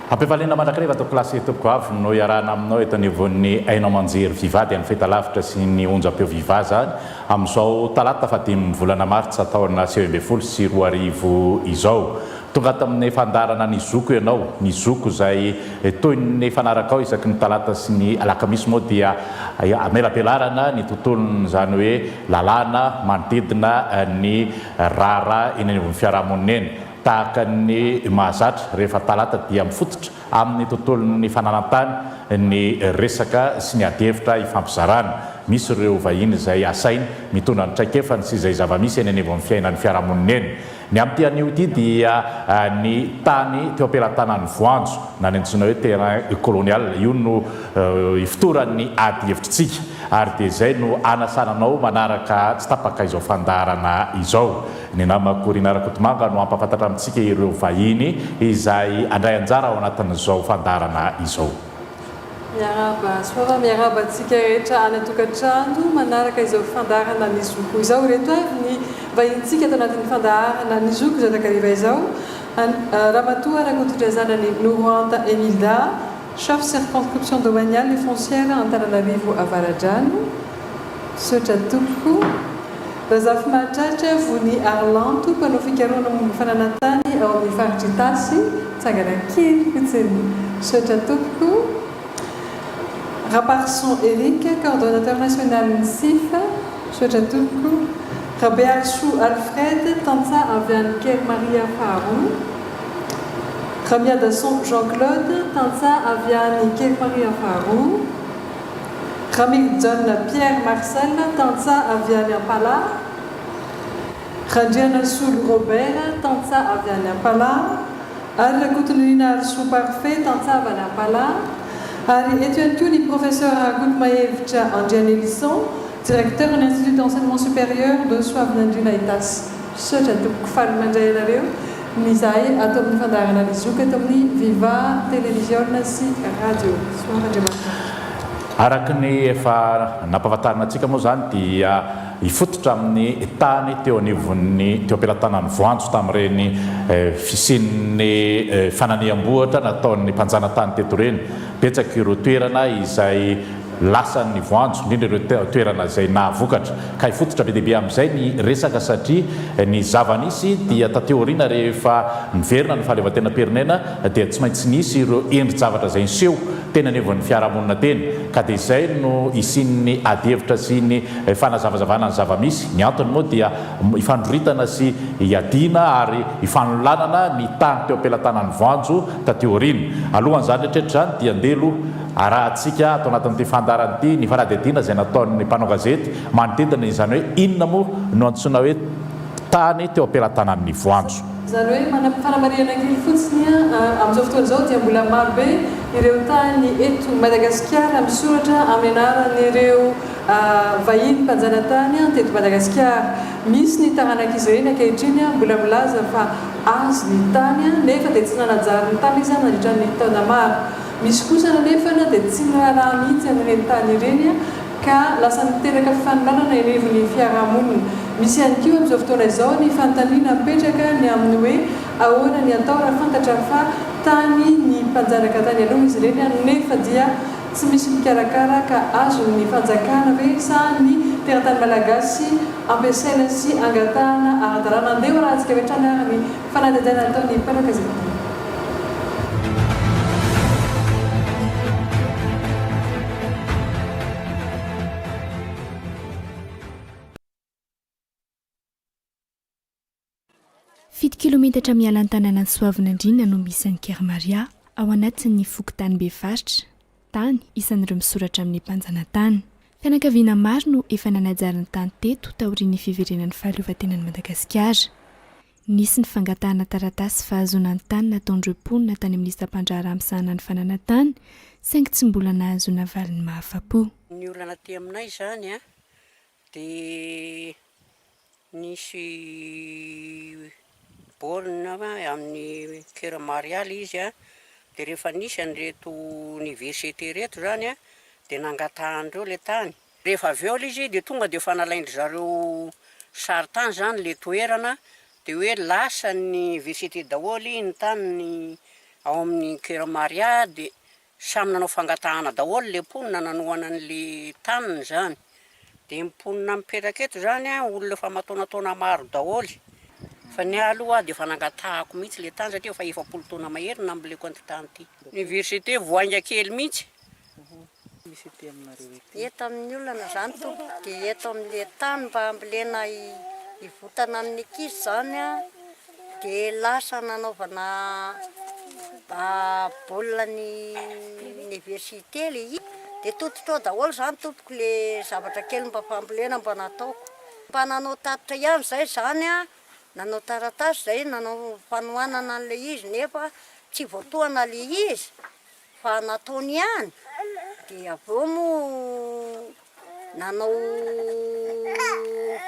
Ampifaliana mandrakariva tompokolahy sy tompokovavy no iarahana aminao eto anivon'ny haino aman-jery Viva dia ny fahitalavitra sy ny onjam-peo Viva izany amin'izao talata fahadimin'ny volana martsa taona 2019 izao. Tonga ato amin'ny fandaharana Ny Zoko ianao. Ny Zoko izay toy ny fanarakao isaky ny talata sy ny alakamisy moa dia amelabelarana ny tontolon'izany hoe lalàna manodidina ny raharaha eny anivon'ny fiarahamonina eny. Tahaka ny mahazatra, rehefa talata dia mifototra amin'ny tontolon'ny fananan-tany ny resaka sy ny adihevitra ifampizarana. Misy ireo vahiny izay asaina mitondra ny traikefany sy izay zava-misy eny anivon'ny fiainan'ny fiarahamonina eny. Ny amin'ity anio ity dia ny tany teo am-pelatanan'ny voanjo na ny antsoina hoe terrain colonial. Io no ifotoran'ny ady hevitritsika ary dia izay no anasana anao manaraka tsy tapaka izao fandaharana izao. Ny namako Rina Rakotomanga no hampahafantatra amintsika ireo vahiny izay handray anjara ao anatin'izao fandaharana izao. Miarahaba Soava, miarahaba antsika rehetra any an-tokantrano manaraka izao fandaharana Ny Zoko izao. Ireto avy ny vahinintsika ato anatin'ny fandaharana Ny Zoko izao takariva izao, Ramatoa Rakotondrazanany Norohanta Emilda, Chef Circonscription Domaniale et Foncière Antananarivo Avaradrano. Misaotra tompoko. Razafimahatratra Vony Arlanto, mpanao fikarohana momba fananan-tany ao amin'ny faritr'i Itasy, mitsangana kely fotsiny. Misaotra tompoko. Raparison Eric, coordonnateur national ny SIF. Misaotra tompoko. Rabearisoa Alfred, tantsaha avy any Kermaria faharoa. Ramiadason Jean Claude, tantsaha avy any Kermaria faharoa. Ramirijaona Pierre Marcel, tantsaha avy any Ampalaha. Randrianasolo Robert, tantsaha avy any Ampalaha. Ary Rakotonirina Harisoa Parfait, tantsaha avy any Ampalaha. Ary eto ihany koa ny Professeur Rakotomahevitra Andrianelison, Directeur ny Institut d'Enseignement Supérieur de Soavinandriana Itasy. Misaotra tompoko, faly mandray anareo ny izahay ato amin'ny fandaharana Ny Zoky eto amin'ny Viva Televiziona sy Radio. Soava Andriamanitra. Araka ny efa nampahafantarina antsika moa izany dia hifototra amin'ny tany teo anivon'ny teo am-pelatanan'ny voanjo tamin'ireny fisian'ny fananiham-bohitra nataon'ny mpanjanatany teto ireny. Betsaka ireo toerana izay Lasan'ny voanjo, indrindra ireo toerana izay nahavokatra. Ka hifototra be dia be amin'izay ny resaka satria ny zava-nisy dia taty aoriana rehefa niverina ny fahaleovantenam-pirenena dia tsy maintsy nisy ireo endri-javatra izay niseho teny anivon'ny fiarahamonina teny. Ka dia izay no hisian'ny adihevitra sy ny fanazavazavana ny zava-misy. Ny antony moa dia hifandroritana sy hiadiana ary hifanolanana ny tany teo am-pelatanan'ny voanjo taty aoriana. Alohan'izany rehetra izany dia ndeha aloha Arahantsika ato anatin'ity fandaharana ity ny fanadihadiana izay nataon'ny mpanao gazety manodidina izany hoe inona moa no antsoina hoe tany teo am-pelatanan'ny voanjo. Izany hoe manam fanamarihana kely fotsiny amin'izao fotoana izao dia mbola maro be ireo tany eto Madagasikara misoratra amin'ny anaran'ireo vahiny mpanjanatany teto Madagasikara. Misy ny taranak'izy ireny ankehitriny mbola milaza fa azy ny tany nefa dia tsy nanajary ny tany izy nandritra ny taona maro. Misy kosa anefa dia tsy miraharaha mihitsy an'ireny tany ireny ka lasa miteraka fifanolanana eny anivon'ny fiarahamonina. Misy ihany koa amin'izao fotoana izao ny fanontaniana mipetraka ny amin'ny hoe ahoana ny atao raha fantatra fa tany ny mpanjanaka tany aloha izy ireny nefa dia tsy misy mikarakara ka azon'ny fanjakana ve sa ny teratany malagasy ampiasaina sy angatahana ara-dalàna. Andeha ho arahantsika avy hatrany ary ny Fanadihadiana ataon'ny mpanao gazety. Fito kilometatra miala ny tanànan'i Soavinandriana no misy an'i Kermaria, ao anatin'ny fokontany Befaritra, tany isan'ireo misoratra amin'ny mpanjanatany. Fianakaviana maro no efa nanajary ny tany teto taorian'ny fiverenan'ny fahaleovantenan'i Madagasikara. Nisy ny fangatahana taratasy fahazoana ny tany nataon'ireo mponina tany amin'ny sampandraharaha misahana ny fananan-tany, saingy tsy mbola nahazoana valiny mahafa-po. Ny olana aty aminay izany an, dia nisy borne amin'ny Kera Maria ilay izy an, dia rehefa nisy an'ireto université ireto izany an, dia nangatahan'ireo ilay tany. Rehefa avy eo ilay izy dia tonga dia efa nalain-dry zareo sary tany izany ilay toerana dia hoe lasan'ny VCT daholo ny tany. Ao amin'ny Coeur Maria dia samy nanao fangatahana daholo le mponina nanohana an'le taniny zany. Dia ny mponina mipetraka eto zany an, olona efa aman-taonataona maro daholo. Fa ny ahy aloha dia efa nangatahako mihitsy le tany satria efa 40 taona mahery no namboleko an'ity tany ity. Université Voainga kely mihitsy. Eto amin'ny olana izany tompoko dia eto amin'ilay tany mba ambolena hivotana amin'ny ankizy izany dia lasa nanaovana baolina ny université ilay izy dia tototra ao daholo izany tompoko ilay zavatra kely mba fambolena mba nataoko. Mba nanao tatitra ihany izay izany nanao taratasy izay nanao fanohanana an'ilay izy nefa tsy voatohana ilay izy Fa nataony ihany, dia avy eo moa nanao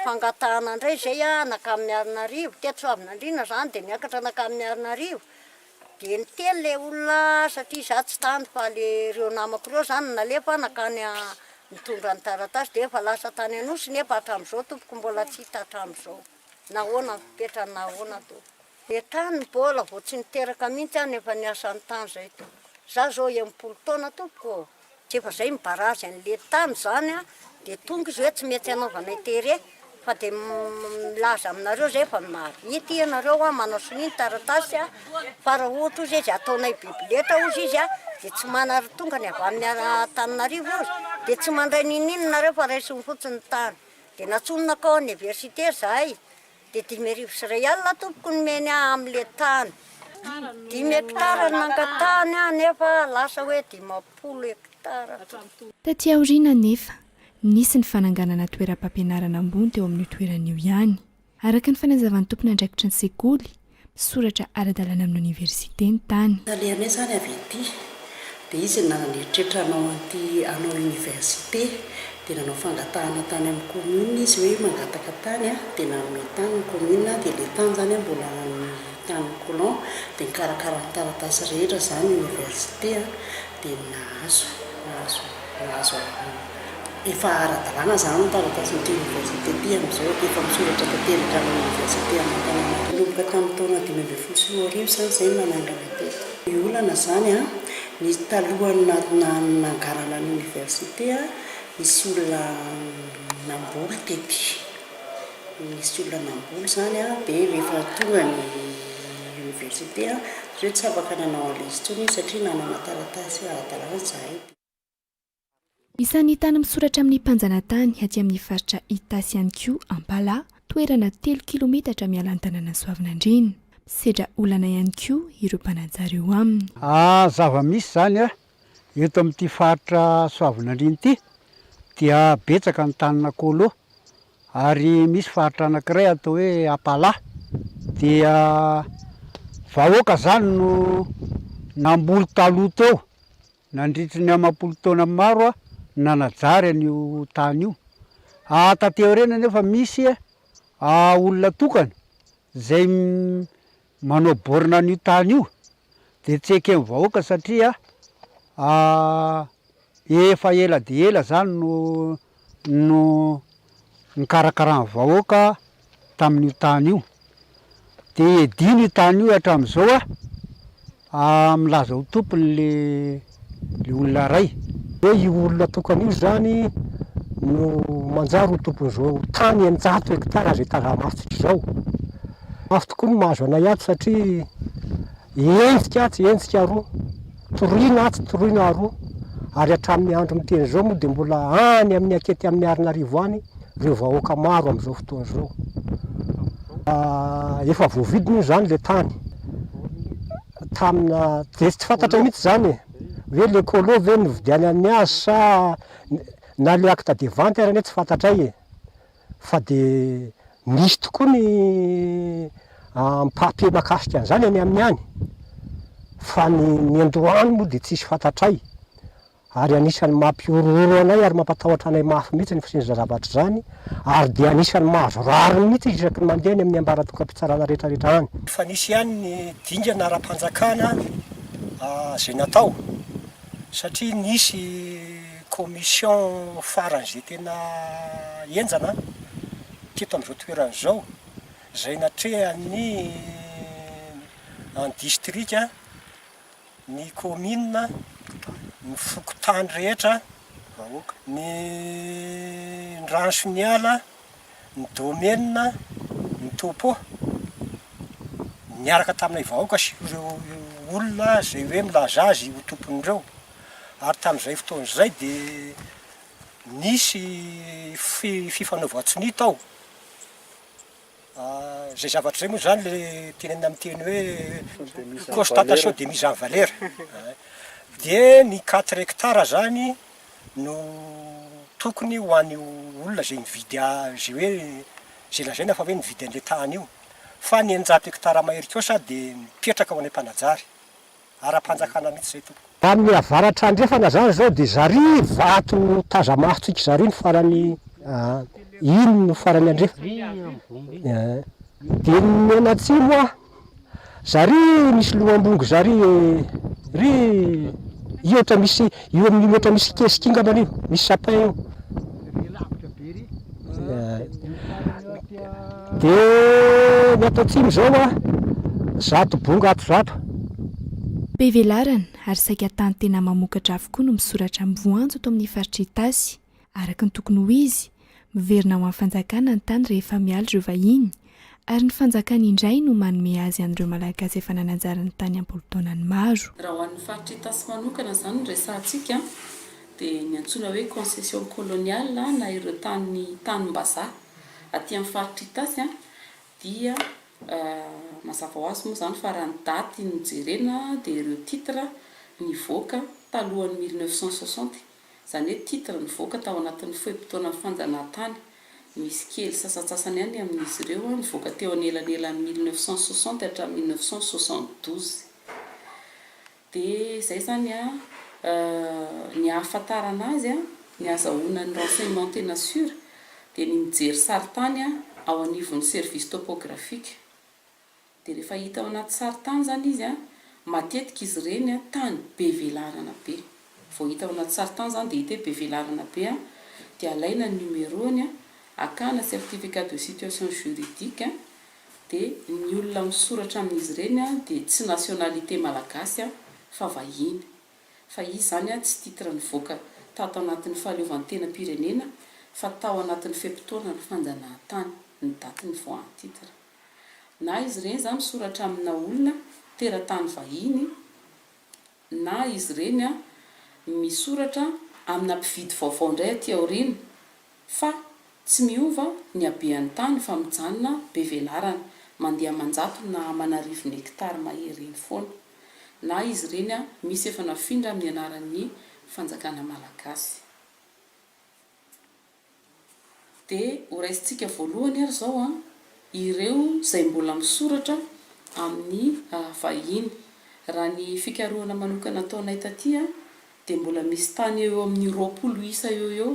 fangatahana indray izay aho nankany Miarinarivo, teto Soavinandriana izany dia niakatra nankany Miarinarivo, dia niteny ilay olona satria izaho tsy tany fa le ireo namako ireo izany no nalefa nankany nitondra ny taratasy dia efa lasa tany Anosy nefa hatramin'izao tompoko mbola tsy hita hatramin'izao, nahoana ny fipetrany nahoana tompoko. Dia tany mbola vao tsy niteraka mihitsy aho no efa niasa ny tany zay tompoko. Za zao 60 taona tompoko ô. Tsy efa zay ny barazy an'le tany zany an, dia tonga izy hoe tsy mety hanaovanay terrain fa dia milaza aminareo zay fa mahavita ianareo an, manao sonia ny taratasy an, fa raha ohatra ozy izy ataonay bibileta ozy izy an, dia tsy mana tonga ny avy any Antananarivo ozy, dia tsy mandray n'inon'inona nareo fa raisiny fotsiny ny tany. Dia nantsoiny nankao oniversite zahay, Dia 1500 tompoko nomeny ahy amle tany. Dimy hectare no nangatahany ahy nefa lasa hoe 50 hectare tompoko. Taty aoriana anefa, nisy ny fananganana toeram-pampianarana ambony teo amin'io toerana io ihany. Araka ny fanazavan'ny tompon'andraikitry ny sekoly, misoratra ara-dalàna amin'ny oniversite ny tany. Talehanay izany avy ety dia izy no nanana eritreritra hanao an'ity hanao université dia nanao fangatahana tany amin'ny commune izy hoe mangataka tany an, dia nanome tany ny commune dia ilay tany izany an mbola an'ny tanin'ny colon dia nikarakara ny taratasy rehetra izany université an dia nahazo nahazo nahazo Efa ara-dalàna izany ny taratasin'ity oniversite ity amin'izao, efa misoratra tanteraka amin'ny oniversite an'Antananarivo. Nanomboka tamin'ny taona 2015 izany izay no nanangana teto. Ny olana izany an, ny talohan'ny nananganana ny oniversite an, nisy olona namboly tety. Nisy olona namboly izany an, dia rehefa tonga ny oniversite an, dia tsy afaka nanao an'ilay izy intsony izy satria nanana taratasy ara-dalàna izahay. Isan'ny tany misoratra amin'ny mpanjanatany aty amin'ny faritra Itasy ihany koa Ampala, toerana telo kilometatra miala ny tanànan'i Soavinandriana. Misedra olana ihany koa ireo mpanajary eo aminy. Zava-misy izany eto amin'ity faritra Soavinandriana ity dia betsaka ny tanana kôlô ary misy faritra anankiray atao hoe Ampala dia vahoaka izany no namboly taloha teo Nandritry ny amam-polo taona maro aho nanajary an'io tany io. Taty aoriana anefa misy olona tokana izay manao borne an'io tany io dia tsy eken'ny vahoaka satria efa ela dia ela izany no no nikarakaran'ny vahoaka tamin'io tany io. Dia edino io tany io hatramin'izao a, milaza ho tompony le le olona iray. Hoe io olona tokana io izany no manjary ho tompon'izao tany 600 hektara izay taza-masontsika izao. Mafy tokoa ny mahazo anay ato satria Enjika atsy, enjika aroa, toroina atsy, toroina aroa, ary hatramin'ny andro miteny izao moa dia mbola any amin'ny akety amin'ny Miarinarivo any ireo vahoaka maro amin'izao fotoana izao. Efa voavidy moa izany ilay tany tamina, dia tsy fantatra mihitsy izany e, hoe le colo ve no nividianany azy sa na le acte de vente ary anie tsy fantatray e. Fa dia misy tokoa ny papier mahakasika an'izany any aminy any, fa ny niandohany moa dia tsisy fantatray, ary anisan'ny mampihorohoro anay ary mampatahotra anay mafy mihitsy ny fisian'izany zavatra izany, ary dia anisan'ny mahazo rariny mihitsy izy isaky ny mandeha any amin'ny ambaratongam-pitsarana rehetrarehetra any. Efa nisy ihany ny dingana ara-panjakana izay natao, satria nisy Commission faran'izay tena henjana teto amin'izao toerana izao, izay natrehan'ny an distrika. Ny kaominina, ny fokontany rehetra, ny rano sy ny ala, ny domaine, ny topo, niaraka taminay vahoaka sy ireo olona izay hoe milaza azy ho tompon'ireo. Ary tamin'izay fotoana izay dia nisy fifanaovan-tsonia tao. Izay zavatra izay moa izany le tenenina amin'ny teny hoe constatation de mise en valeur. Dia ny quatre hectares zany no tokony ho an'io olona izay nividy azy hoe izay lazaina fa hoe nividy an'ilay tany io. Fa ny 600 hectares mahery kosa dia mipetraka ho anay mpanajary. Ara-panjakana mihitsy izay tompoko. Amin'ny avaratra andrefana zany zao de zary vato taza-masontsika zary ny farany iny no farany andrefana de ny mianatsimo a zary misy loham-bongo zary ry io ohatra misy io amin'iny ohatra misy kesika iny ngambany io misy sapin io De ny ato atsimo zao a, zato bonga ato zato. Be velarana ary saika tany tena mamokatra avokoa no misoratra amin'ny voanjo eto amin'ny faritr'i Itasy. Araka ny tokony ho izy, miverina ho an'ny fanjakana ny tany rehefa miala ireo vahiny, ary ny fanjakana indray no manome azy an'ireo Malagasy efa nanajary ny tany am-polo-taonany maro. Raha ho an'ny faritr'Itasy manokana izany no resahantsika dia ny antsoina hoe concession coloniale na ireo tany tanim-bazaha aty amin'ny faritr'Itasy dia mazava ho azy moa izany fa raha ny daty no jerena dia ireo titre nivoaka talohan'ny 1960, izany hoe titre nivoaka tao anatin'ny fe-potoanan'ny fanjanahantany, misy kely sasantsasany ihany amin'izy ireo nivoaka teo anelanelan'ny 1960 hatramin'ny 1972. Dia izay izany an, ny ahafantarana azy an, ny ahazahoana ny renseignement tena sûr dia ny mijery sarintany ao anivon'ny service topographique. Dia rehefa hita ao anaty sarintany izany izy an, matetika izy ireny an tany be velarana be. Vao hita ao anaty sarintany izany dia hita hoe be velarana be an, dia alaina ny numéro-ny an, akana certificat de situation juridique an, Dia ny olona misoratra amin'izy ireny dia tsy nationalité malagasy fa vahiny. Fa izy izany tsy titre nivoaka tato anatin'ny fahaleovantenam-pirenena fa tao anatin'ny fe-potoanan'ny fanjanahantany ny daty nivoahan'ny titre. Na izy ireny izany misoratra amina olona teratany vahiny na izy ireny misoratra amina mpividy vaovao indray aty aoriana fa tsy miova ny habean'ny tany fa mijanona be velarana, mandeha aman-jatony na aman'arivony hectare mahery eny foana. Na izy ireny misy efa nafindra amin'ny anaran'ny fanjakana malagasy. Dia ho raisintsika voalohany ary izao an, ireo izay mbola misoratra amin'ny vahiny. Raha ny fikarohana manokana ataonay taty an, dia mbola misy tany eo eo amin'ny 20 isa eo eo.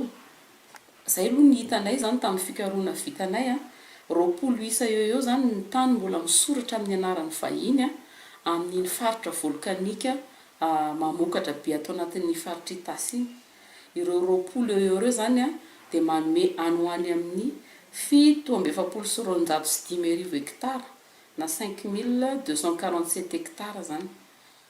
Izay aloha ny hitanay izany tamin'ny fikarohana vitanay an, 20 isa eo eo izany ny tany mbola misoratra amin'ny anaran'ny vahiny an, amin'iny faritra volkanika mamokatra be ato anatin'ny faritr'Itasy iny. Ireo 20 eo eo ireo izany dia manome any ho any amin'ny 247 hektara na 5247 hectares izany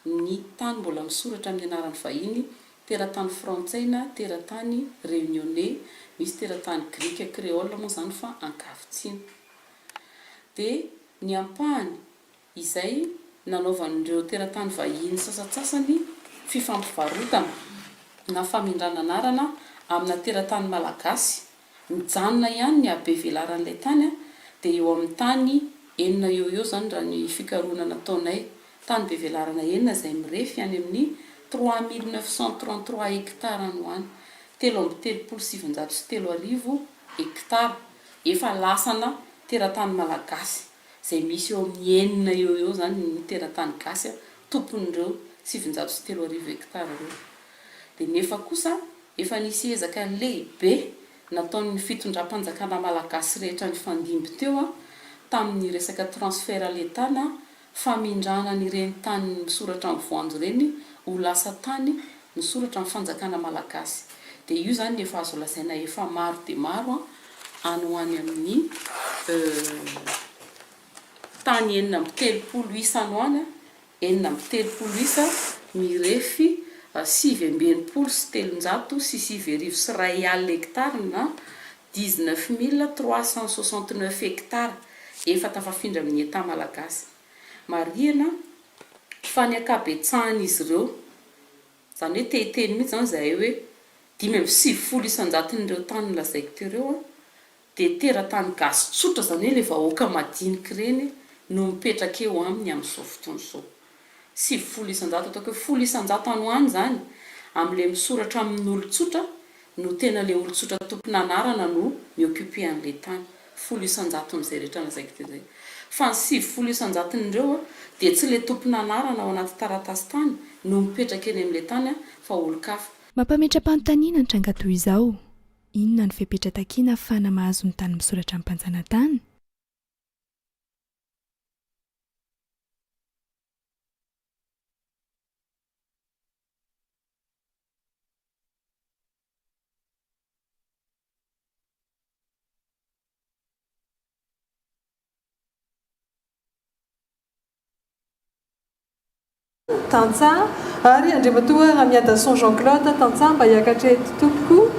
ny tany mbola misoratra amin'ny anaran'ny vahiny, teratany frantsay na teratany réunionnais, misy teratany grika créole moa izany fa ankavitsiana. Dia ny ampahany izay nanaovan'ireo teratany vahiny sasantsasany fifampivarotana na famindrana anarana amina teratany malagasy, mijanona ihany ny habe velaran'ilay tany dia eo amin'ny tany enina eo ho eo izany raha ny fikarohana nataonay, tany be velarana enina izay mirefy any amin'ny 3933 hectares any ho any, 3933 hectares, efa lasana teratany malagasy. izay misy eo amin'ny enina eo ho eo izany ny teratany gasy tompon'ireo 3900 hectares ireo. Dia nefa kosa efa nisy ezaka lehibe nataon'ny fitondram-panjakana malagasy rehetra nifandimby teo tamin'ny resaka transfert à l'Etat na famindrana an'ireny tany misoratra amin'ny voanjo ireny ho lasa tany misoratra amin'ny fanjakana malagasy. Dia io izany efa azo lazaina efa maro dia maro any ho any amin'ny tany 36 isa any ho any, 36 isa mirefy 369 369 hectares na 19 369 hectares efa tafafindra amin'ny Etat malagasy. Marihana fa ny ankabetsahan'izy ireo, izany hoe te hiteny mihitsy izany izahay hoe 95 isan-jaton'ireo tany nolazaiko teo ireo dia teratany gasy tsotra, izany hoe ilay vahoaka madinika ireny no mipetraka eo aminy amin'izao fotoana izao. 90%, ataoko hoe 10% any ho any izany amin'ilay misoratra amin'olon-tsotra no tena ilay olon-tsotra tompon'anarana no mi-occuper an'ilay tany. Folo isan-jaton'izay rehetra lazaiko teo izay. Fa ny 90 isan-jaton'ireo dia tsy ilay tompon'anarana ao anaty taratasy tany no mipetraka eny amin'ilay tany fa olon-kafa. Mampametra-panontaniana ny tranga toy izao. Inona no fepetra takiana ahafahana mahazo ny tany misoratra amin'ny mpanjanatany? Tantsaha, ary Andriamatoa Ramiadason Jean Claude, tantsaha, mba hiakatra eto tompoko.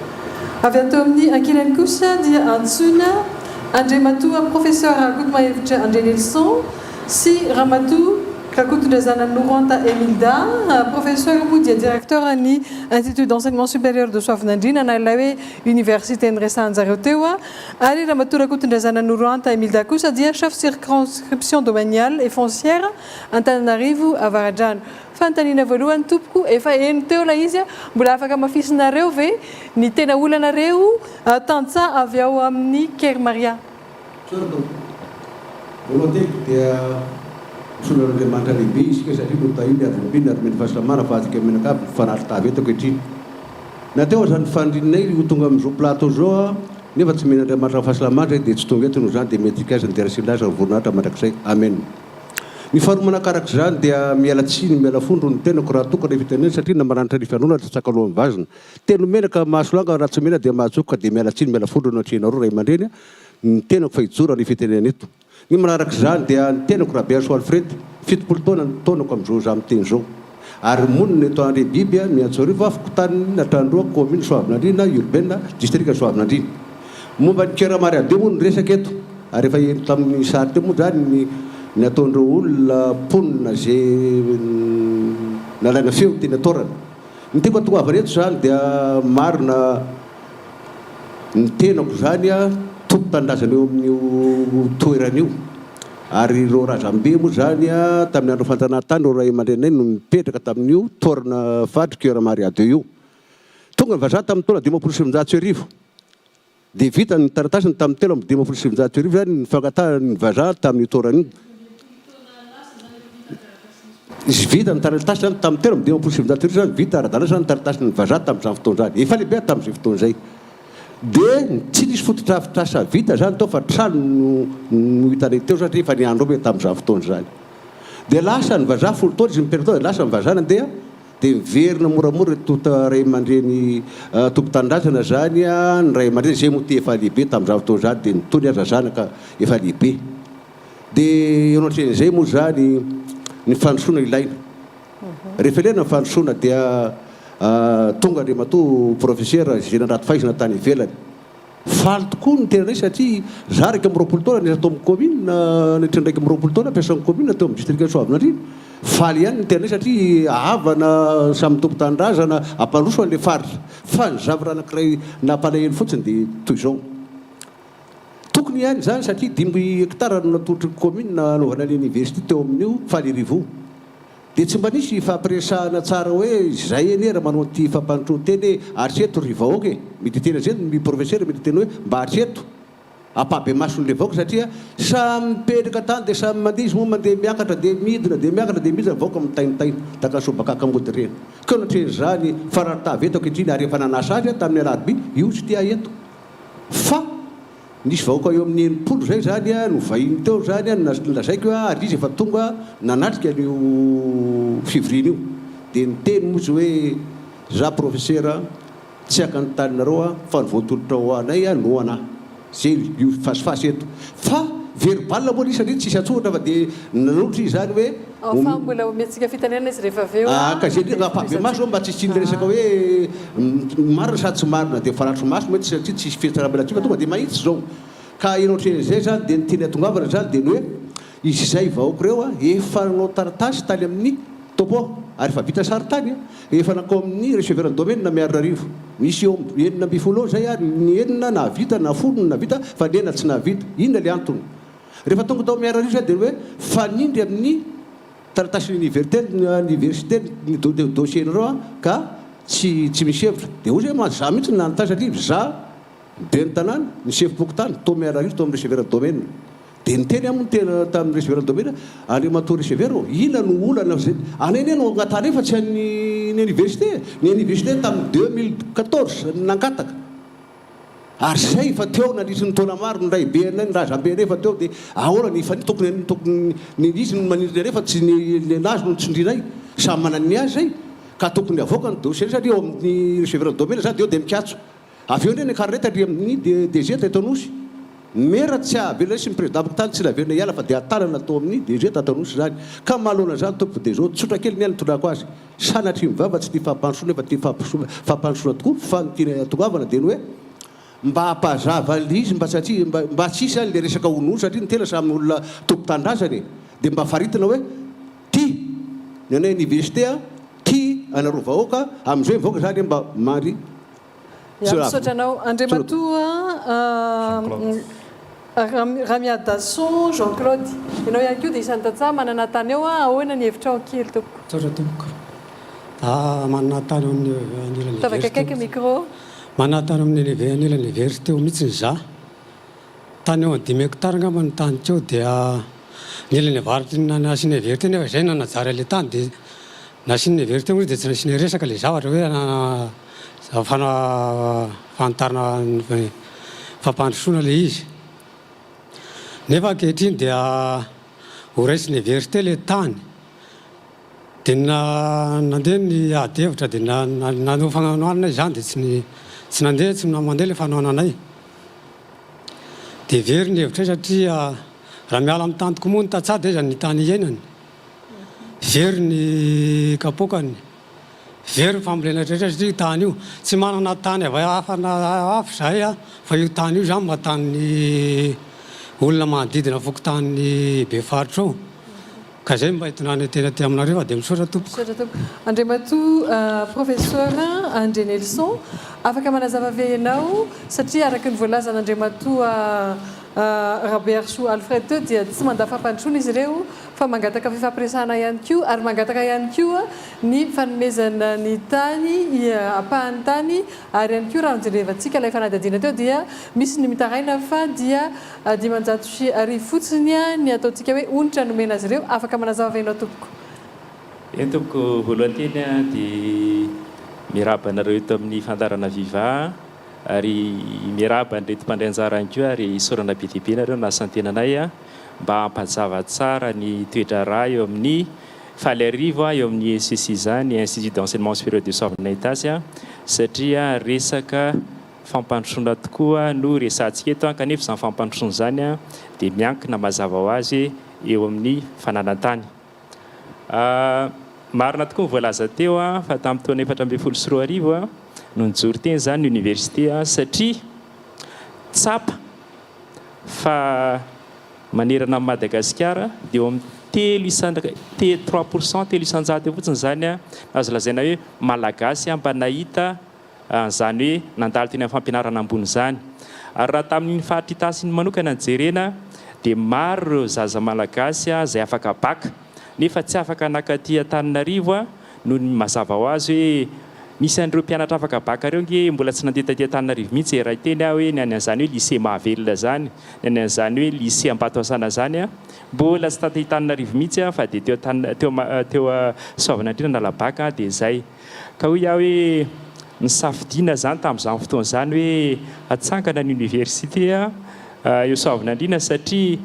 Avy ato amin'ny ankilany kosa dia antsoina Andriamatoa Professeur Rakotomahevitra Andrianelison sy Ramatoa Rakotondrazana Noroanta Emilda, Professeur moa dia Directeur ny Institut d'Enseignement Supérieur de Soavinandriana na ilay hoe Université niresahan-jareo teo, ary Ramatoa Rakotondrazana Noroanta Emilda kosa dia Chef Circonscription Domaniale et Foncière Antananarivo Avaradrano. Fanontaniana voalohany tompoko, efa heno teo ilay izy, mbola afaka hamafisinareo ve ny tena olanareo tantsaha avy ao amin'ny Kermaria? Misaotra tompoko. Voalohany teniko dia misaotra an'Andriamanitra lehibe isika satria notahiny ary voampiny ary nomeny fahasalamana afahantsika mianakavy mifanatri-tava eto ankehitriny. Na teo aza ny fanirianay ho tonga amin'izao plateau izao nefa tsy omen'Andriamanitra fahasalamana izay dia tsy tonga eto noho izany dia mendrika azy ny dera sy ny laza ary voninahitra mandrakizay. Amen. Ny faharoa manaraka izany dia miala tsiny miala fondro ny tenako raha toa ka ilay fitenenana satria na maranitra ny fianona tsy tsakalohan'ny vazina. Teny omena ka mahasolanga raha tsy omena dia mahajoko ka dia miala tsiny miala fondro no atrehinareo ray aman-dreny ny tenako fa hijoro ny fitenenana eto. Ny manaraka izany dia ny tenako Rabearisoa Alfred, 70 taona ny taonako amin'izao izaho miteny izao ary monina eto Andrebiby Miantsoarivo fokontany Atrandroa kaominina Soavinandriana urbaine distrikan'i Soavinandriana. Momba ny Cœur Mariadeo moa no resaka eto ary efa heno tamin'ny sary teo moa izany ny ny ataon'ireo olona mponina izay nalaina feo teny an-toerana. Ny tiako hatongavana eto izany dia marina ny tenako izany tompon-tanindrazana eo amin'io toerana io ary ireo razambe moa izany tamin'ny andron'ny fanjanahantany ireo ray aman-dreninay no nipetraka tamin'io toerana faritry Cœur Mariadeo io. Tonga ny vazaha tamin'ny taona 1950. Dia vita ny taratasiny tamin'ny 1953 izany ny fangatahana ny vazaha tamin'io taorana io. Vita ny taratasy izany tamin'ny 1953 izany, vita ara-dalàna izany ny taratasin'ny vazaha tamin'izany fotoana izany. Efa lehibe aho tamin'izay fotoana izay. Dia tsy nisy fotodrafitrasa vita izany tao fa trano no no hitanay teo satria efa niandry omby tamin'izany fotoana izany. Dia lasa ny vazaha, folo taona izy nipetraka tao dia lasa ny vazaha nandeha. Dia miverina moramora ireto ray aman-dreny tompon-tanindrazana izany, ny ray aman-dreny izay moa ity efa lehibe tamin'izany fotoana izany dia nitony aza zanaka efa lehibe. Dia eo anatrehan'izay moa izany ny fandrosoana ilaina. Rehefa ilaina ny fandrosoana dia tonga Andriamatoa Profesera izay nandrato fahaizana tany ivelany. Faly tokoa ny tenanay satria za 21 taona niasa tao amin'ny commune, nandritra ny 21 taona mpiasan'ny commune teo amin'ny distrikan'i Soavinandriana. Faly ihany ny tenanay satria havana, samy tompon-tanindrazana, hampandroso an'ilay faritra. Fa ny zavatra anankiray nampalahelo fotsiny dia toy izao. Tokony ihany izany satria dimy hectares no natolotry ny commune hanaovana ny université teo amin'io Falirivo. Dia tsy mba nisy hifampiresahana tsara hoe izay anie raha manao an'ity fampandrosoan-tena e, hatreto ry vahoaka e, mety hiteny an'izay ny professeur mety hiteny hoe mba hatreto ampahabemason'ilay vahoaka satria samy mipetraka tany dia samy mandeha izy moa mandeha miakatra dia midina dia miakatra dia midina ny vahoaka mitaintaina tahaka ny sobakaka mody ireny. Koa natrehin'izany fararintava eto ankehitriny ary efa nanasa azy aho tamin'ny alarobia io tsy tia eto fa Nisy vahoaka eo amin'ny 60 izay izany no vahiny teo izany no nolazaiko ary izy efa tonga nanatrika an'io fivoriana io. Dia niteny moa izy hoe za profesera tsy haka ny taninareo aho fa ny voatolotra ho anay no anah. Izay io fasifasy eto. Fa. Verbal moa ilay izy satria tsisy an-tsoratra fa dia nanolotra izy izany hoe. Ao fa mbola omentsika fitenenana izy rehefa avy eo Ah, ka izay indrindra ampahibemaso zao mba tsy hisian'ilay resaka hoe marina sa tsy marina dia faratro maso mety satria tsisy fihatsaram-belatsihy fa tonga dia mahitsy izao. Ka eo anatrehan'izay izany dia ny tiany hatongavana izany dia ny hoe izay vahoaka ireo efa nanao taratasy tany amin'ny topo ary efa vita sarintany, efa nankao amin'ny receveur ny domaine Miarinarivo. Nisy eo amin'ny 16 eo izay ary ny enina nahavita na folo no nahavita fa ny enina tsy nahavita. Inona ilay antony? Rehefa tonga tao Miarinarivo izay dia ny hoe fanindry amin'ny taratasin'ny université université ny dossier-nareo ka tsy tsy misy hevitra. Dia hoy izay mantsy, za mihitsy no nanontany satria za ben'ny tanàna, ny sefom-pokontany tao Miarinarivo tao amin'ny receveur domaine. Dia niteny aho moa tena tamin'ny receveur domaine, Andriamatoa receveur ô, inona no olana izay, anay anie no angatahanay fa tsy an'ny ny université e! Ny université tamin'ny 2014 no nangataka, ary izay efa teo nandritry ny taona maro, ny raibenay, ny razambenay efa teo, dia ahoana ny efa tokony tokony ny izy no manindry anay fa tsy ny nenazy no tsindrinay, samy manana ny azy izay, ka tokony avoaka ny dossier satria eo amin'ny receveur domaine izany dia eo dia mikatso. Avy eo indray niakarana taty amin'ny DG teto Anosy. Ny maire tsy avelany sy ny président fokontany tsy naverina hiala fa dia tanana tao amin'ny DG tato Anosy izany. Ka manoloana izany tompoko dia izao tsotra kely ny ahy nitondrako azy. Sanatria ny vava tsy tia fampandrosoana nefa tia fampandrosoana tokoa fa ny tiana hatongavana dia ny hoe mba hampazava an'ilay izy mba satria mba tsy hisy izany ilay resaka honohono satria ny tena samy olona tompon-tanindrazana e! Dia mba faritina hoe tia ny anay université a! Tia anareo vahoaka, amin'izay ny vahoaka zany mba mandry Ya, misaotra anao Andriamatoa Ramiadason Jean Claude. Ianao ihany koa dia isan'ny tantsaha manana tany eo, ahoana ny hevitrao kely tompoko? Misaotra tompoko. Manana tany eo amin'ny anilan'ny Ataovy akaiky micro. Manana tany amin'ny anilan'ny université eo mihitsy za. Tany eo amin'ny dimy hectares angamba ny tany teo dia ny ilany avaratry ny nasiana vérité nefa izay nanajary an'ilay tany dia nasiana vérité moa izy dia tsy nasiana resaka ilay zavatra hoe fana fanitarana ny fampandrosoana ilay izy. Nefa ankehitriny dia ho raisina vérité ilay tany dia nandeha ny ady hevitra dia nanao fanohanana izany dia tsy tsy nandeha tsy mandeha ilay fanohananay. Dia very ny hevitray satria raha miala amin'ny tany tokoa moa ny tantsaha dia aiza ny tany iainany? Very ny kapoakany, very ny fambolena rehetra satria io tany io, tsy manana tany avy hafa na hafa izahay fa io tany io izany mba tanin'ny olona manodidina fokontany Befaritra io. Ka izay no mba hitondrana teny aty aminareo fa dia misaotra tompoko. Misaotra tompoko. Andriamatoa Professeur André Nelson, afaka manazava ve ianao, satria araka ny voalazan'Andriamatoa Rabearisoa Alfred teo dia tsy mandà fampandrosoana izy ireo fa mangataka fifampiresahana ihany koa ary mangataka ihany koa ny fanomezana ny tany, ampahan'ny tany ary ihany koa raha nojerevantsika ilay fanadihadiana teo dia misy ny mitaraina fa dia 1500 fotsiny ny ataontsika hoe onitra nomena azy ireo, afaka manazava ve ianao tompoko? Eny tompoko, voalohany teny dia miarahaba anareo eto amin'ny fandaharana Viva ary miarahaba an'ireto mpandray anjara ihany koa ary isaorana be dia be nareo nahasan-tena anay mba hampazava tsara ny toe-draharaha eo amin'ny Faliarivo eo amin'ny ISEC izany, Institut d'Enseignement Supérieur de Soavinina Itasy satria resaka Fampandrosoana tokoa no resahantsika eto kanefa izany fampandrosoana izany dia miankina mazava ho azy eo amin'ny fananan-tany. Marina tokoa ny voalaza teo fa tamin'ny taona 2014 no nijoro teny izany ny oniversite satria tsapa fa manerana an'i Madagasikara dia eo amin'ny telo isan 3 pourcent, 3% eo fotsiny izany no azo lazaina hoe Malagasy mba nahita an'izany hoe nandalo teny amin'ny fampianarana ambony izany. Ary raha tamin'iny faritra Itasy iny manokana no jerena dia maro ireo zaza malagasy izay afaka bac nefa tsy afaka nankaty Antananarivo noho ny mazava ho azy hoe misy an'ireo mpianatra afaka bac ireo ange mbola tsy nandeha taty Antananarivo mihitsy e, raha hiteny aho hoe ny any an'izany hoe lycée Mahavelona izany, ny any an'izany hoe lycée Ambatoasana izany mbola tsy taty Antananarivo mihitsy fa dia teo teo teo Soavinandriana nala bac dia izay. Ka hoy aho hoe nisafidiana izany tamin'izany fotoana izany hoe hatsangana ny oniversite eo Soavinandriana satria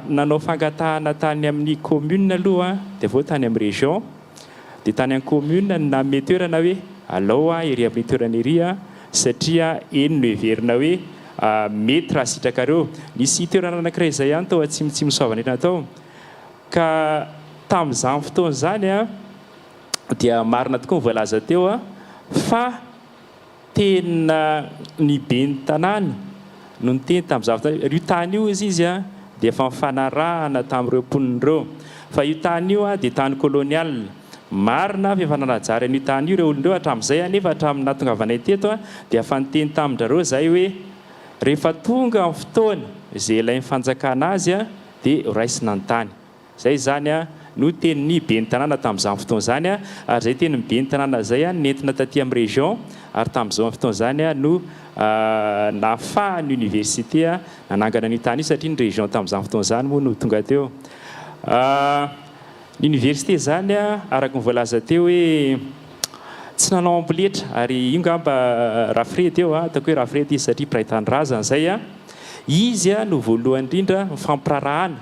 nanao fangatahana tany amin'ny commune aloha dia avy eo tany amin'ny région dia tany amin'ny commune no nanome toerana hoe alao ery amin'ny toerana ery satria eny no heverina hoe. Mety raha sitrakareo. Nisy toerana anankiray izay ihany tao atsimotsimo Soavanirina tao. Ka tamin'izany fotoana izany dia marina tokoa ny voalaza teo fa tena ny ben'ny tanàna no niteny tamin'izany fotoana hoe io tany io hozy izy dia efa nifanarahana tamin'ireo mponina ireo fa io tany io dia tany colonial. Marina fa efa nanajary an'io tany io ireo olona ireo hatramin'izay anefa hatramin'ny nahatongavanay teto dia efa niteny tamin-drareo izahay hoe rehefa tonga ny fotoana izay ilain'ny fanjakana azy dia horaisina ny tany. Izay izany no tenin'ny ben'ny tanàna tamin'izany fotoana izany ary izay tenin'ny ben'ny tanàna izay no nentina taty amin'ny région ary tamin'izany fotoana izany no nahafahan'ny université nanangana an'io tany io satria ny région tamin'izany fotoana izany moa no tonga teo. Ny université izany araka ny voalaza teo hoe tsy nanao amboletra ary io ngamba Rafredy eo, ataoko hoe Rafredy izy satria mpiray tanindrazana izay, izy no voalohany indrindra nifampirarahana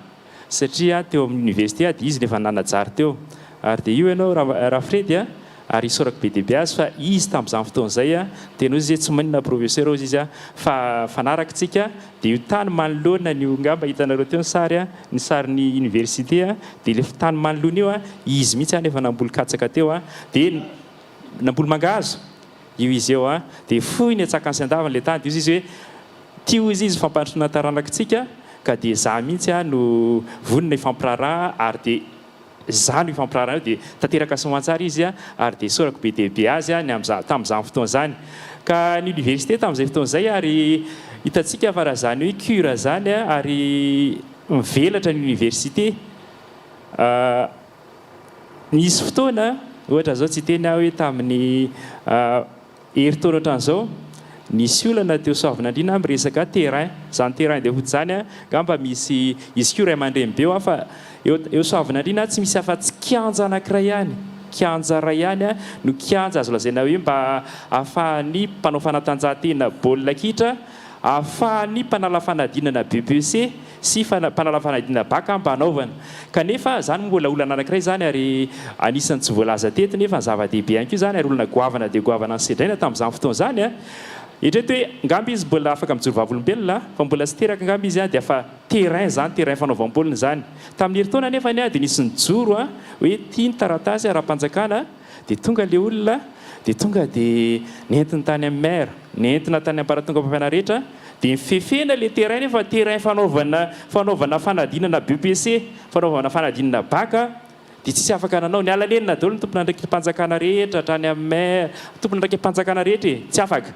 satria teo amin'ny université dia izy no efa nanajary teo ary dia io ianao Rafredy a, ary isaorako be dia be azy fa izy tamin'izany fotoana izay tena hozy izy hoe tsy maninona professeur hozy izy fa fanaraka tsika dia io tany manoloana an'io angamba hitanareo teo ny sary ny sarin'ny université dia ilay tany manoloana io izy mihitsy any efa namboly katsaka teo dia namboly mangahazo io izy eo dia fohy ny antsakany sy andavany ilay tany dia hozy izy hoe Ity hozy izy fampandrosoana ny taranakitsika ka dia za mihitsy aho no vonona hifampiraharaha ary dia za no hifampiraharaha eo dia tanteraka soamantsara izy ary dia isaorako be dia be azy ny amin'izany tamin'izany fotoana izany. Ka ny université tamin'izay fotoana izay ary hitantsika fa raha izany hoe cure izany ary mivelatra ny université nisy fotoana ohatra izao tsy hiteny aho hoe tamin'ny Herintaona ohatran'izao, nisy olana teo Soavinandriana amin'ny resaka terrain. Izany terrain de foot izany angamba misy, izy koa ray aman-dreny be eo fa eo eo Soavinandriana tsy misy afa-tsy kianja anankiray ihany, kianja iray ihany no kianja azo lazaina hoe mba ahafahan'ny mpanao fanatanjahantena baolina kitra, ahafahan'ny mpanala fanadinana BEPC sy mpanala fanadinana bac mba hanaovana. Kanefa izany moa mbola olana anankiray izany ary anisan'ny tsy voalaza teto nefa ny zava-dehibe ihany koa izany ary olana goavana dia goavana nosedraina tamin'izany fotoana izany an! Eritrereto hoe angamba izy mbola afaka mijoro vavolombelona fa mbola tsy teraka angamba izy dia efa terrain izany, terrain fanaovam-baolina izany. Tamin'ny herintaona anefa dia nisy nijoro hoe ity ny taratasy ara-panjakana dia tonga ilay olona dia tonga dia nentiny tany amin'ny maire, nentina tany ambaratongam-pahefana rehetra Dia nifefena ilay terrain nefa terrain fanaovana fanaovana fanadinana BEPC, fanaovana fanadinana bac dia tsisy afaka nanao. Niala nenina daholo ny tompon'andraikitrim-panjakana rehetra hatrany amin'ny maire, tompon'andraikitrim-panjakana rehetra e, tsy afaka.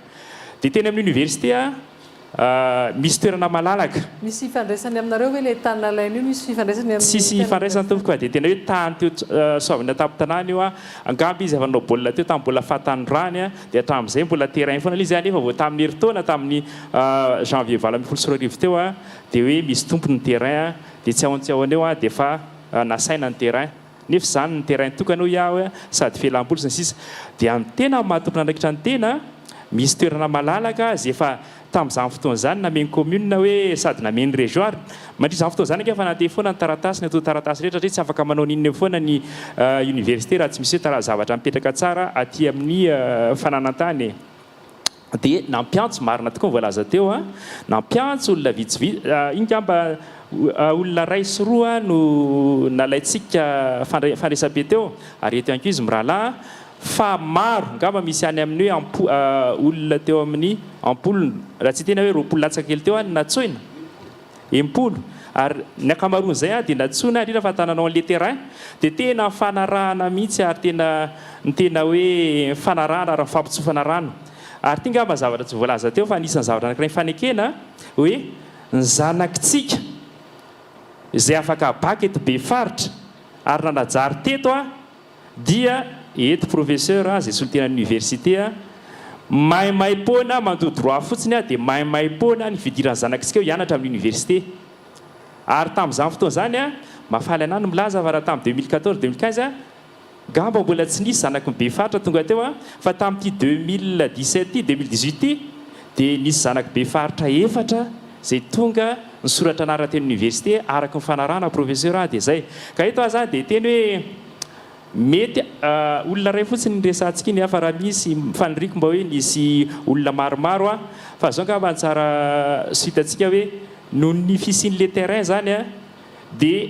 Dia teny amin'ny université misy toerana malalaka. Misy ifandraisany aminareo ve ilay tany nalaina io? Misy fifandraisany amin'ny Tsisy ifandraisany tompoko fa dia tena hoe tany teo Soavina tampon-tanàna io angamba izy efa nanao baolina teo tamin'ny mbola fahatanorany. Dia hatramin'izay mbola terrain foana ilay izy nefa vao tamin'ny herintaona tamin'ny janvier 2018 teo dia hoe misy tompony ny terrain dia tsy ahoan tsy ahoana eo dia efa nasaina ny terrain nefa izany ny terrain tokana hoy aho sady fialam-boly sy ny sisa dia ny tena maha tompon'andraikitra ny tena misy toerana malalaka izay efa Tamin'izany fotoana izany namen'ny commune hoe sady namen'ny région ary mandritra izany fotoana izany ange efa nandeha foana ny taratasy ny antontan-taratasy rehetra satria tsy afaka manao n'inona eo foana ny université raha tsy misy hoe zavatra mipetraka tsara aty amin'ny fananan-tany e. Dia nampiantso, marina tokoa ny voalaza teo an, nampiantso olona vitsivitsy, iny angamba olona iray sy roa no nalaintsika fandraisam-pe teo ary eto ihany koa izy mirahalahy, Fa maro, angamba misy any amin'ny hoe ampo, olona teo amin'ny ampolony, raha tsy hiteny aho hoe 20 latsaka kely teo no nantsoina. 60. Ary ny ankamaroan'izay dia nantsoina, indrindra fa tananao an'ilay terrain, dia tena nifanarahana mihitsy ary tena, ny tena hoe nifanarahana ary nifampitsofana rano. Ary ity angamba zavatra tsy voalaza teo fa anisan'ny zavatra anankiray nifanekena hoe ny zanakitsika izay afaka bacc eto Befaritra ary nanajary teto Dia eto professeur a, izay solontenan'ny université a, maimaimpoana mandoa droit fotsiny a, dia maimaimpoana ny fidiran'ny zanakitsika eo hianatra amin'ny université. Ary tamin'izany fotoana izany a, mahafaly anah ny milaza fa raha tamin'ny 2014, 2015 a, ngamba mbola tsy nisy zanaky ny Befaritra tonga teo a, fa tamin'ity 2017 ity, 2018 ity, dia nisy zanaky Befaritra efatra izay tonga nisoratra anarana teny université araka ny fanarahana professeur a, dia izay. Ka eto aho izany dia hiteny hoe. Mety olona iray fotsiny ny resahantsika iny fa raha misy, faniriako mba hoe nisy olona maromaro an, fa zao angamba ny tsara sy hitantsika hoe noho ny fisian'le terrain zany an dia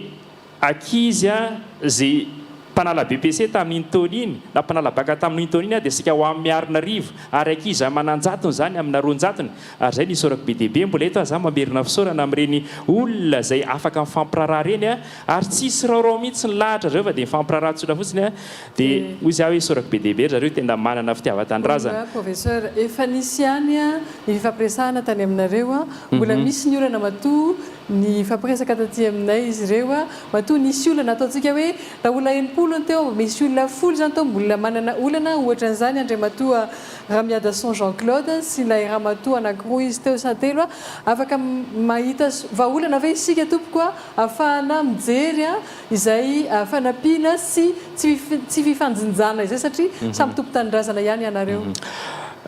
ankizy an ze mpanala BEPC tamin'iny taona iny na mpanala bac tamin'iny taona iny an dia saika ho amin'ny Miarinarivo ary ankizy aman'anjatony zany amina roanjatony ary zay no isaorako be dia be mbola eto aho za mamerina fisaorana amin'ireny olona zay afaka mifampiraharaha ireny an Ary tsisy raorao mihitsy ny lahatra zareo fa dia mifampiraharaha tsotra fotsiny a! Dia hoy za hoe isaorako be dia be ry zareo tena manana fitiavan-tanindrazana. Bonjour Professeur, efa nisy ihany ny fifampiresahana tany aminareo, mbola misy ny olana matoa nifampiresaka taty aminay izy ireo, matoa nisy olana, ataontsika hoe raha olona 60 ny teo, misy olona folo izany tao mbola manana olana, ohatra an'izany Andriamatoa Ramiadason Jean Claude sy ilay ramatoa anankiroa izy teo sa telo, afaka mahita vahaolana ve isika tompoko a? Ahafahana mijery izay fanampiana sy tsy fifanjinjana izay satria samy tompon-tanindrazana ihany ianareo.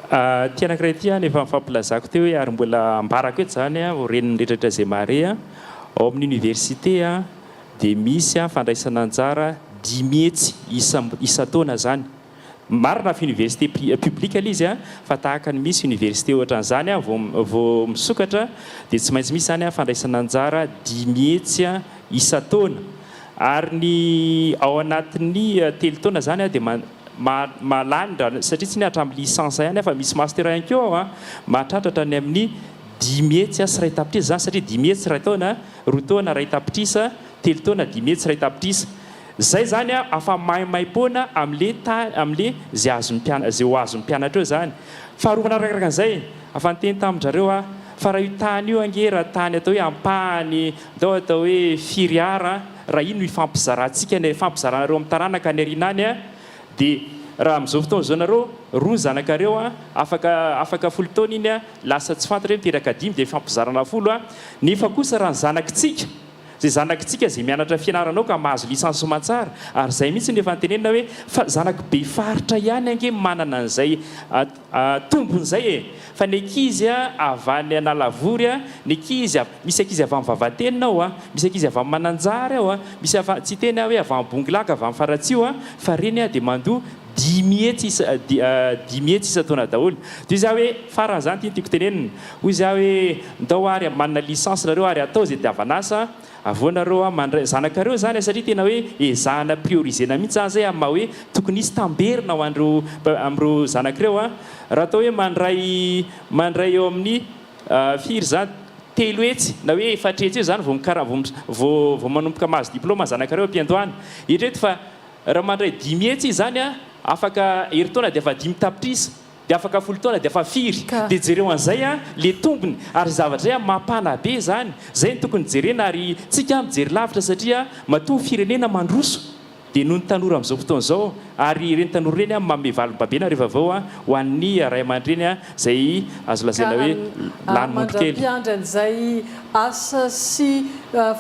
Ity anankiray ity an, efa nifampilazako teo hoe ary mbola ambarako eto izany ho ren'ny rehetra izay mahare an, ao amin'ny université an dia misy fandraisana anjara 500 isan-taona izany. Marina fa université publique ilay izy fa tahaka ny misy université ohatran'izany vao vao misokatra dia tsy maintsy misy izany fandraisana anjara 500 isan-taona ary ny ao anatin'ny telo taona izany dia mahalany raha satria tsy ny hatramin'ny licence ihany fa misy master ihany koa ao mahatratra hatrany amin'ny 500 tapitrisa izany satria 500 iray taona, roa taona iray tapitrisa, telo taona 500 tapitrisa. Zay zany a afa maimaimpoana amle ta amle ze azon'ny mpiana ze ho azon'ny mpianatra eo zany. Faharoa manarakaraka an'izay, afa niteny tamin-drareo aho fa raha io tany io ange raha tany atao hoe ampahany ndao atao hoe firy ara raha iny no ifampizarantsika ny ifampizaranareo amin'ny taranaka any aoriana any a dia raha amin'izao fotoana izao nareo roa ny zanakareo a afaka afaka folo taona iny a lasa tsy fantatra hoe miteraka dimy dia ifampizarana folo a nefa kosa raha ny zanakitsika Izay zanakitsika izay mianatra fianarana ao ka mahazo licence soamantsara, ary izay mihitsy no efa notenenina hoe fa zanaky be faritra ihany ange manana an'izay tombony izay e! Fa ny ankizy avy any Analavory, ny ankizy avy, misy ankizy avy any Vavatenina ao, misy ankizy avy any Mananjary ao, misy avy, tsy hiteny aho hoe avy any Bongolava, avy any Faratsiho, fa ireny dia mandoa 500 isa, 500 isan-taona daholo. Dia hoy izaho hoe, farany izany ity no tiako tenenina, Hoy izy aho hoe, Ndao ary manana licence nareo ary atao izay itiavan'asa, avy eo nareo an mandray zanakareo izany an, satria tena hoe ezahana prioriser-na mihitsy izany izay amin'ny maha hoe tokony hisy tamberina ho an'ireo amin'ireo zanak'ireo an, raha atao hoe mandray mandray eo amin'ny firy izany, 300 na hoe 400 eo izany vao mikara vao vao vao manomboka mahazo diploma ny zanakareo am-piandohana, eritrereto fa raha mandray 500 izy izany an, afaka herintaona dia efa 5 tapitrisa. Dia afaka folo taona dia efa firy? Dia jereo an'izay an, le tombony, ary zavatra izay an mampanahy be izany, izay no tokony jerena ary tsika mijery lavitra satria matoa ny firenena mandroso dia noho ny tanora amin'izao fotoana izao ary ireny tanora ireny an manome valim-babena rehefa avy eo an ho an'ny ray aman-dreny an izay azo lazaina hoe lany mondro kely. Mandra-piandry an'izay asa sy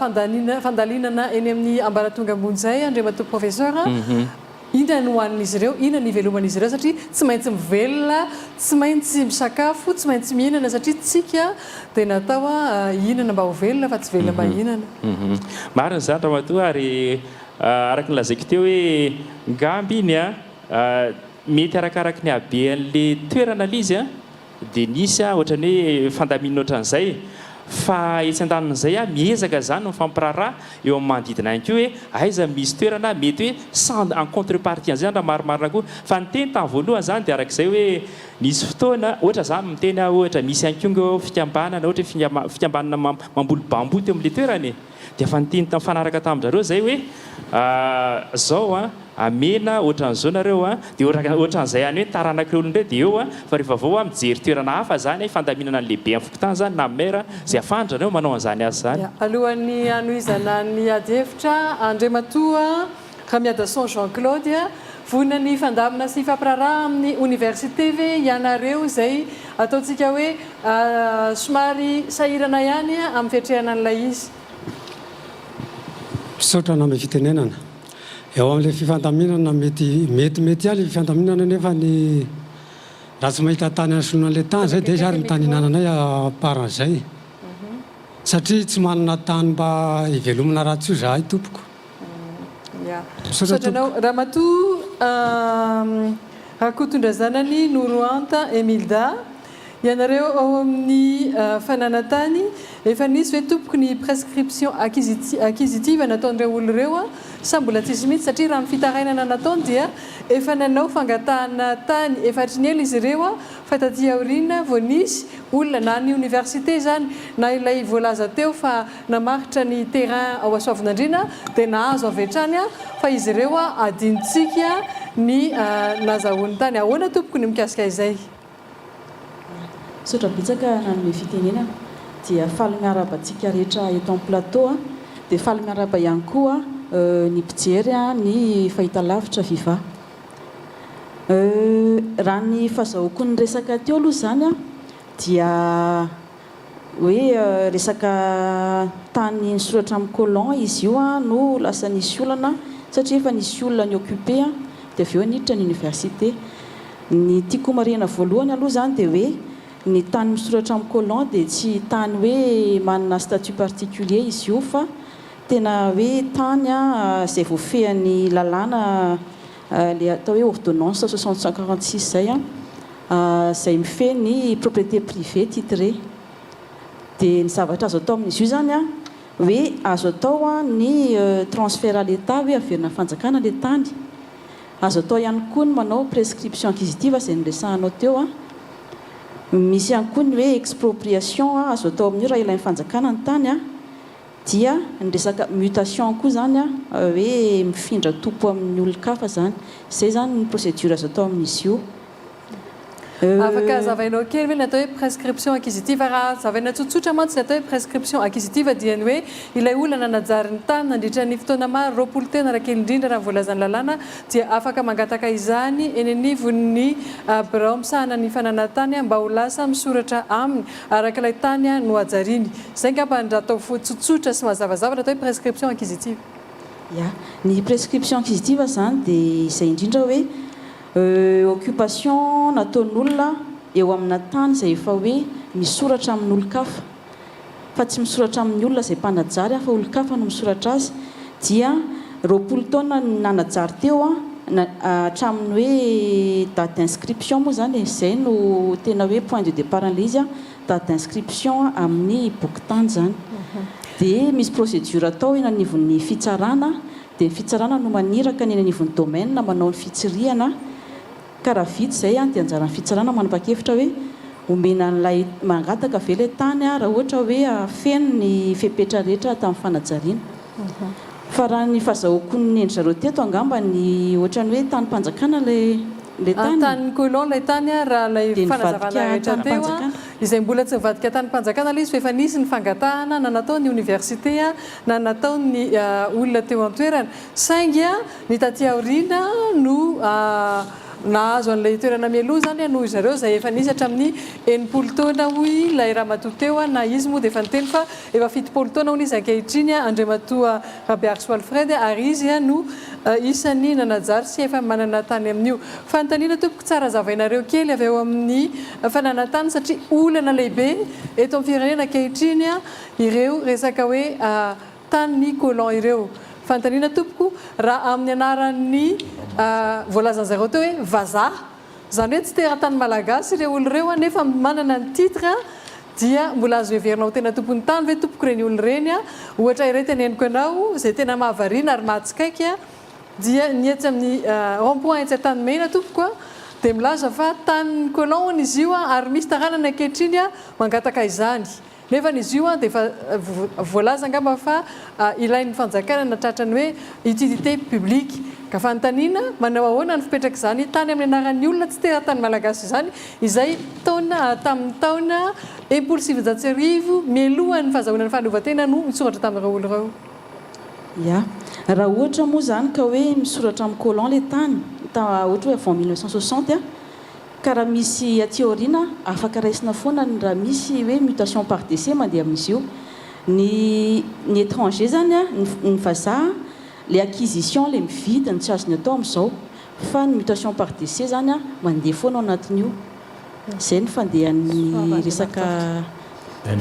fandaniana fandalinana eny amin'ny ambaratonga ambony izay Andriamatoa Professeur, Inona no hohanin'izy ireo, inona no hiveloman'izy ireo satria tsy maintsy mivelona, tsy maintsy misakafo, tsy maintsy mihinana satria tsika dia natao hihinana mba ho velona fa tsy velona mba hihinana. Marina izany ramatoa ary araka ny lazaiko teo hoe ngamba iny an, mety arakaraky ny habean'le toerana le izy an, Dia nisy ohatran'ny hoe fandaminana ohatran'izay. Fa etsy andanin'izay miezaka izany mifampiraharaha eo amin'ny manodidina ihany koa hoe aiza misy toerana mety hoe sans en contrepartie an'izay izany raha marimarina koa. Fa ny teny tamin'ny voalohany izany dia arak'izay hoe nisy fotoana, ohatra za miteny aho ohatra misy ihany koa ange fikambanana ohatra hoe fikambanana mamboly bambou teo amin'ilay toerana e. Dia efa niteny nifanaraka tamin-dRareo izay hoe zao an, amena ohatran'izao nareo an, dia ohatran'izay ihany hoe ny taranak'ireo olona ireo dia eo an, fa rehefa avy eo an mijery toerana hafa izany an, hifandaminana ny lehibe amin'ny fokontany izany na maire izay ahafahan-dRareo manao an'izany asa izany. Alohan'ny hanohizana ny adihevitra, Andriamatoa Ramiadason Jean Claude, vonona ny hifandamina sy hifampiraharaha amin'ny oniversite ve ianareo izay ataontsika hoe somary sahirana ihany amin'ny fiatrehana an'ilay izy? Misaotra nanome fitenenana. Eo amin'ilay fifandaminana mety metimety ihany ilay fifandaminana nefa ny raha tsy mahita tany hahazoana an'ilay tany izay dia aiza ary ny tany hihinananay à part an'izay? Satria tsy manana tany mba hivelomana rahateo izahay tompoko. Ya. Misaotra anao. Ramatoa Rakotondrazanany Norohanta Emilda, ianareo ao amin'ny fananantany, efa nisy ve tompoko ny prescription acquisitive nataon'ireo olona ireo sa mbola tsisy mihitsy satria raha ny fitarainana nataony dia efa nanao fangatahana tany efa hatry ny ela izy ireo fa taty aoriana vao nisy olona na ny oniversite izany na ilay voalaza teo fa namaritra ny terrain ao Soavinandriana dia nahazo avy hatrany fa izy ireo adinontsika ny nazahoany tany. Ahoana tompoko ny mikasika izay? Misaotra betsaka nanome fitenenana. Dia faly miarahaba antsika rehetra eto amin'ny plateau. Dia faly miarahaba ihany koa ny mpijery ny fahitalavitra Viva. Raha ny fazahoako ny resaka teo aloha izany dia hoe resaka tany nisoratra amin'ny colon izy io no lasa nisy olana satria efa nisy olona ni-occuper dia avy eo niditra ny université. Ny tiako homarihana voalohany aloha izany dia hoe ny tany misoratra amin'ny colon dia tsy tany hoe manana statut particulier izy io fa tena hoe tany izay voafehin'ny lalàna ilay atao hoe ordonnance 6146 izay izay mifehy ny propriété privée titrée. Dia ny zavatra azo atao amin'izy io izany hoe azo atao ny transfert à l'Etat hoe averina fanjakana ilay tany. Azo atao ihany koa ny manao prescription acquisitive izay noresahanao teo. Misy ihany koa ny hoe expropriation azo atao amin'io raha ilain'ny fanjakana ny tany. Dia ny resaka mutation koa izany hoe mifindra tompo amin'ny olon-kafa izany. Izay izany ny procédure azo atao amin'izy io. Afaka hazavainao kely ve ny atao hoe prescription acquisitive? Raha hazavaina tsotsotra mantsy ny atao hoe prescription acquisitive dia ny hoe ilay olona nanajary ny tany nandritra ny fotoana maro, 20 taona raha kely indrindra raha ny voalazan'ny lalàna, dia afaka mangataka izany eny anivon'ny birao misahana ny fananan-tany mba ho lasa misoratra aminy araka ilay tany nohajariany. Izay angamba ny raha atao tsotsotra sy mazavazava ny atao hoe prescription acquisitive. Ya. Ny prescription acquisitive izany dia izay indrindra hoe occupation nataon'olona eo amina tany izay efa hoe misoratra amin'olon-kafa fa tsy misoratra amin'ny olona izay mpanajary fa olon-kafa no misoratra azy dia 20 taona nanajary teo na hatramin'ny hoe date d'inscription moa izany e, izay no tena hoe point de départ an'ilay izy date d'inscription amin'ny bokin-tany izany dia misy procédure atao eny anivon'ny fitsarana dia ny fitsarana no maniraka ny eny anivon'ny domaine manao ny fitsirihana ka raha vita izay dia anjaran'ny fitsarana manapa-kevitra hoe omena an'ilay mangataka ve ilay tany raha ohatra hoe feno ny fepetra rehetra tamin'ny fanajariana. Fa raha ny fazahoako ny nen-dry zareo teto angamba ny ohatran'ny hoe tanim-panjakana ilay ilay tany. Tanin'ny colon ilay tany raha ilay Dia fanazavana nivadika rehetra teo tanim-panjakana. izay mbola tsy nivadika tanim-panjakana ilay izy fa efa nisy ny fangatahana na nataon'ny oniversite na nataon'ny olona teo an-toerana saingy ny taty aoriana no nahazo an'ilay toerana mialoha izany noho zareo izay efa nisy hatramin'ny 60 taona hoy ilay ramatoa teo na izy moa dia efa niteny fa efa 70 taona hono izy ankehitriny Andriamatoa Rabearisoa Alfred ary izy no isan'ny nanajary sy efa manana tany amin'io. Fanontaniana tompoko tsara hazavainareo kely avy ao amin'ny fananantany satria olana lehibe eto amin'ny firenena ankehitriny ireo resaka hoe tanin'ny colon ireo. Fanontaniana tompoko, raha amin'ny anaran'ny voalazan'zareo teo hoe vazaha, izany hoe tsy teratany malagasy ireo olona ireo nefa manana ny titre dia mbola azo heverina ho tena tompon'ny tany ve tompoko ireny olona ireny? Ohatra iray teneniko anao izay tena mahavariana ary mahatsikaiky dia ny etsy amin'ny rond point etsy Antanimena tompoko dia milaza fa tanin'ny colon hono izy io ary misy taranany ankehitriny mangataka izany. Nefa izy io dia efa voalaza angamba fa ilain'ny fanjakana na tratran'ny hoe utilité publique. Ka fanontaniana, manao ahoana ny fipetrak'izany tany amin'ny anaran'ny olona tsy teratany malagasy izany, izay taona tamin'ny taona 1960 mialohan'ny fahazahoana ny fahaleovantena no nisoratra tamin'ireo olona ireo? Ya. Raha ohatra moa izany ka hoe misoratra amin'ny colon ilay tany, ohatra hoe avant 1960, Ka raha misy aty aoriana afaka raisina foana ny raha misy hoe mutation par décès mandeha amin'izy io. Ny ny étranger zany an, ny vazaha le acquisition le mividy no tsy azony atao amin'izao fa ny mutation par décès zany an mandeha foana ao anatin'io. Izay no fandehan'ny resaka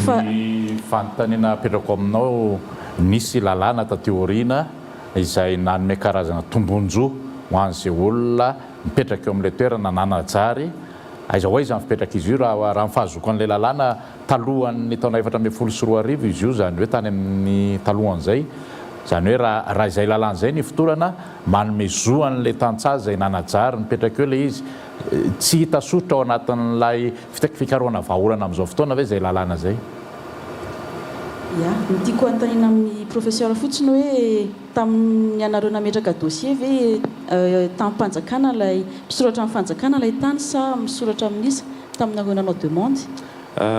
fa. Ny fanontaniana apetrako aminao, nisy lalàna taty aoriana. izay nanome karazana tombon-jo ho an'izay olona mipetraka eo amin'ilay toerana nanajary Aiza ho aiza ny fipetrak'izy io raha raha ny fahazoako an'ilay lalàna talohan'ny taona 2014 izy io izany hoe tany amin'ny talohan'izay izany hoe raha raha izay lalàna izay no ifotorana manome zo an'ilay tantsaha izay nanajary nipetraka eo ilay izy tsy hita soritra ao anatin'ilay fikarohana vahaolana amin'izao fotoana ve izay lalàna izay? Ya, ny tiako hanontaniana amin'ny professeur fotsiny hoe tamin'ny ianareo nametraka dossier ve tamim-panjakana ilay, misoratra amin'ny fanjakana ilay tany sa misoratra amin'iza taminareo nanao demande?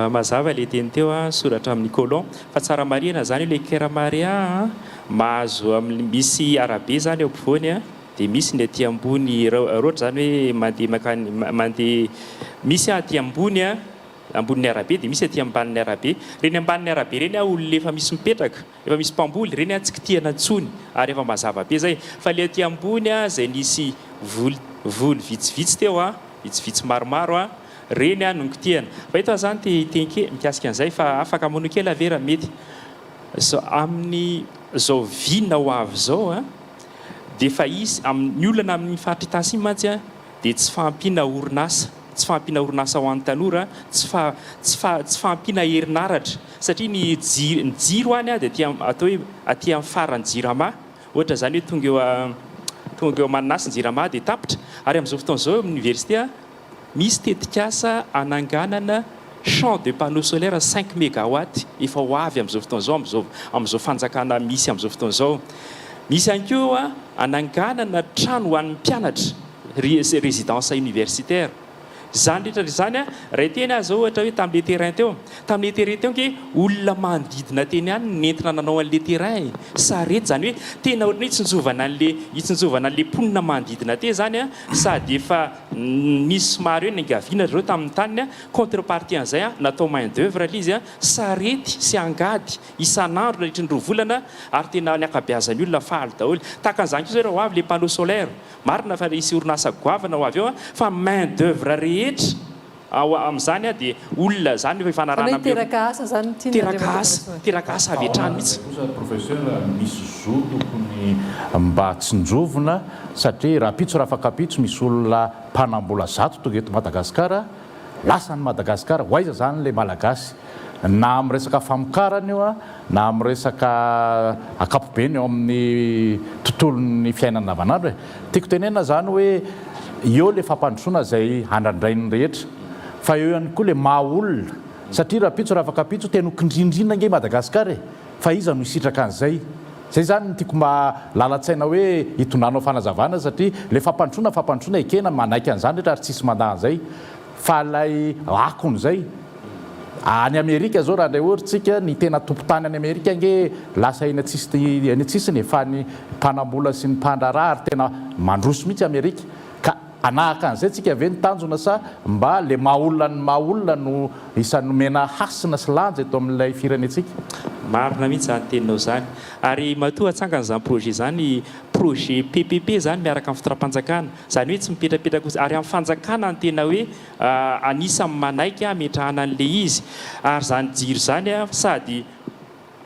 Mazava ilay teny teo a, soratra amin'ny colon. Fa tsara marihana izany ilay Keramaria a, mahazo amin'ny, misy arabe izany eo ampovoany a, dia misy ny aty ambony, raha ohatra izany hoe mandeha mankany, mandeha, misy aty ambony a, ambonin'ny arabe dia misy aty ambanin'ny arabe. Ireny ambanin'ny arabe ireny olona efa misy mipetraka, efa misy mpamboly, ireny tsy kitihana intsony ary efa mazava be izay. Fa ilay aty ambony izay nisy voly voly vitsivitsy teo, vitsivitsy maromaro, ireny no nokitihana. Fa eto aho izany te hiteny kely mikasika an'izay fa afaka manohy kely aho ve raha mety? Zao amin'izao vina ho avy izao dia efa hisy, ny olana amin'ny faritra Itasy iny mantsy dia tsy fahampiana orinasa, tsy fahampiana orinasa ho an'ny tanora, tsy fa tsy fa tsy fahampiana herinaratra satria ny jiro ny jiro any dia aty am atao hoe aty amin'ny faran'ny jirama, ohatra izany hoe tonga eo a tonga eo Manasy ny jirama dia tapitra, ary amin'izao fotoana izao eo amin'ny oniversite misy tetikasa hananganana champ de panneaux solaires cinq megawatt efa ho avy amin'izao fotoana izao amin'izao amin'izao fanjakana misy amin'izao fotoana izao. Misy ihany koa hananganana trano ho an'ny mpianatra, résidence universitaire. Izany rehetra izany, raha hiteny aho izao ohatra hoe tamin'ilay terrain teo, tamin'ilay terrain teo ange olona manodidina teny ihany no nentina nanao an'ilay terrain e, sarety, izany hoe tena ohatran'ny hoe hitsinjovana an'ilay hitsinjovana an'ilay mponina manodidina teny izany sady efa nisy somary hoe niangaviana ry zareo tamin'ny taniny, contrepartie an'izay natao main d'oeuvre ilay izy, sarety sy angady isan'andro nandritry ny roa volana ary tena ny ankabeazan'ny olona faly daholo. Tahaka an'izany koa izao raha ho avy ilay panneau solaire. Marina fa hisy orinasa goavana ho avy eo fa main d'oeuvre rehetra ao amin'izany dia olona izany efa ifanarahana Izany hoe hiteraka asa izany no tian'i Teraka asa, Andriamatoa teraka asa avy hatrany mihitsy. Kosa Professeur misy zo tokony mba tsinjovina satria rahampitso rafakampitso misy olona mpanambola zato tonga eto Madagasikara Lasa any Madagascar, ho aiza zany le Malagasy? Na amin'ny resaka famokarana io na amin'ny resaka ankapobeny eo amin'ny tontolon'ny fiainana andavanandro e. Tiako tenenina zany hoe eo le fampandrosoana izay andrandrain'ny rehetra fa eo ihany koa le maha olona satria rahampitso rafakampitso tena ho kindrindrina ange i Madagascar e! Fa iza no hisitraka an'izay? Zay zany no tiako mba lalan-tsaina hoe hitondranao fanazavana satria le fampandrosoana fampandrosoana ekena manaiky an'izany rehetra ary tsisy mandà an'izay fa ilay akon'izay any Amerika zao raha indray ohatra tsika ny tena tompon-tany any Amerika ange lasa eny an-tsisiny eny an-tsisiny e fa ny mpanambola sy ny mpandraharaha ary tena mandroso mihitsy Amerika ka Hanahaka an'izay tsika ve ny tanjona sa mba le maha olona ny maha olona no isan'ny nomena hasina sy lanja eto amin'ilay firenentsika? Marina mihitsy izany teninao izany. Ary matoa atsangana izany projet izany, projet PPP izany miaraka amin'ny fitondram-panjakana. Izany hoe tsy mipetrapetraka fotsiny. Ary amin'ny fanjakana no tena hoe anisan'ny manaiky hametrahana an'ilay izy. Ary izany jiro izany sady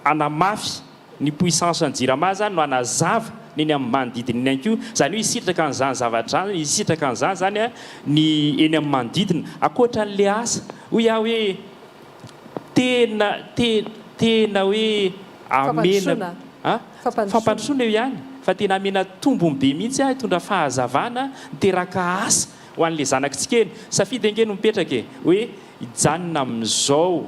hanamafy ny puissance ny jirama zany no hanazava ny eny amin'ny manodidina eny ihany koa, izany hoe hisitraka an'izany zavatra izany, hisitraka an'izany zany ny eny amin'ny manodidina, ankoatra an'le asa, hoy aho hoe tena te tena hoe amena Fampandrosoana. a fampandrosoana eo ihany fa tena amena tombony be mihitsy aho hitondra fahazavana, miteraka asa ho an'le zanakitsika eny, safidy ange no mipetraka e, hoe hijanona amin'izao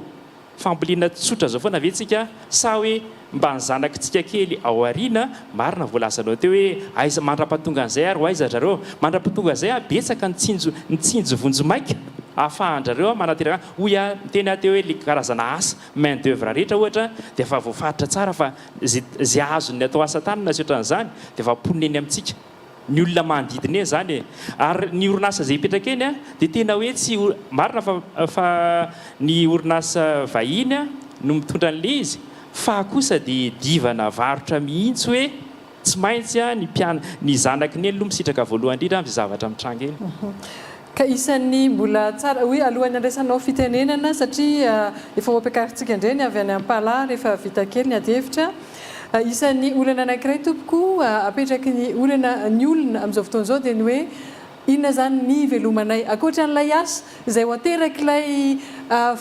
Fambolena tsotra zao foana ve tsika sa hoe mba ny zanakitsika kely ao aoriana, marina voalazanao teo hoe aiza mandrapatonga an'izay ary ho aiza zareo, mandrapatonga an'izay ah betsaka ny tsinjo ny tsinjo vonjimaika ahafahandrareo ah manateraka hoy ah niteny ah teo hoe le karazana asa main d'oeuvre rehetra ohatra dia efa voafaritra tsara fa ze ze azon'ny atao asa tanana sy ohatran'izany dia efa mponina eny amintsika. ny olona manodidina eny izany e! Ary ny orinasa izay hipetraka eny dia tena hoe tsy marina fa fa ny orinasa vahiny no mitondra an'ilay izy fa kosa dia divana varotra mihitsy hoe tsy maintsy ny mpiana ny zanaky neny aloha misitraka voalohany indrindra amin'izay zavatra mitranga eny. Ka isan'ny mbola tsara hoy alohan'ny handraisanao fitenenana satria efa ho ampiakarintsika indray ny avy any Ampala rehefa vita kely ny adihevitra. Isan'ny olana anankiray tompoko apetraky ny olana ny olona amin'izao fotoana izao dia ny hoe inona izany ny hivelomanay ankoatra an'ilay asa izay ho aterak'ilay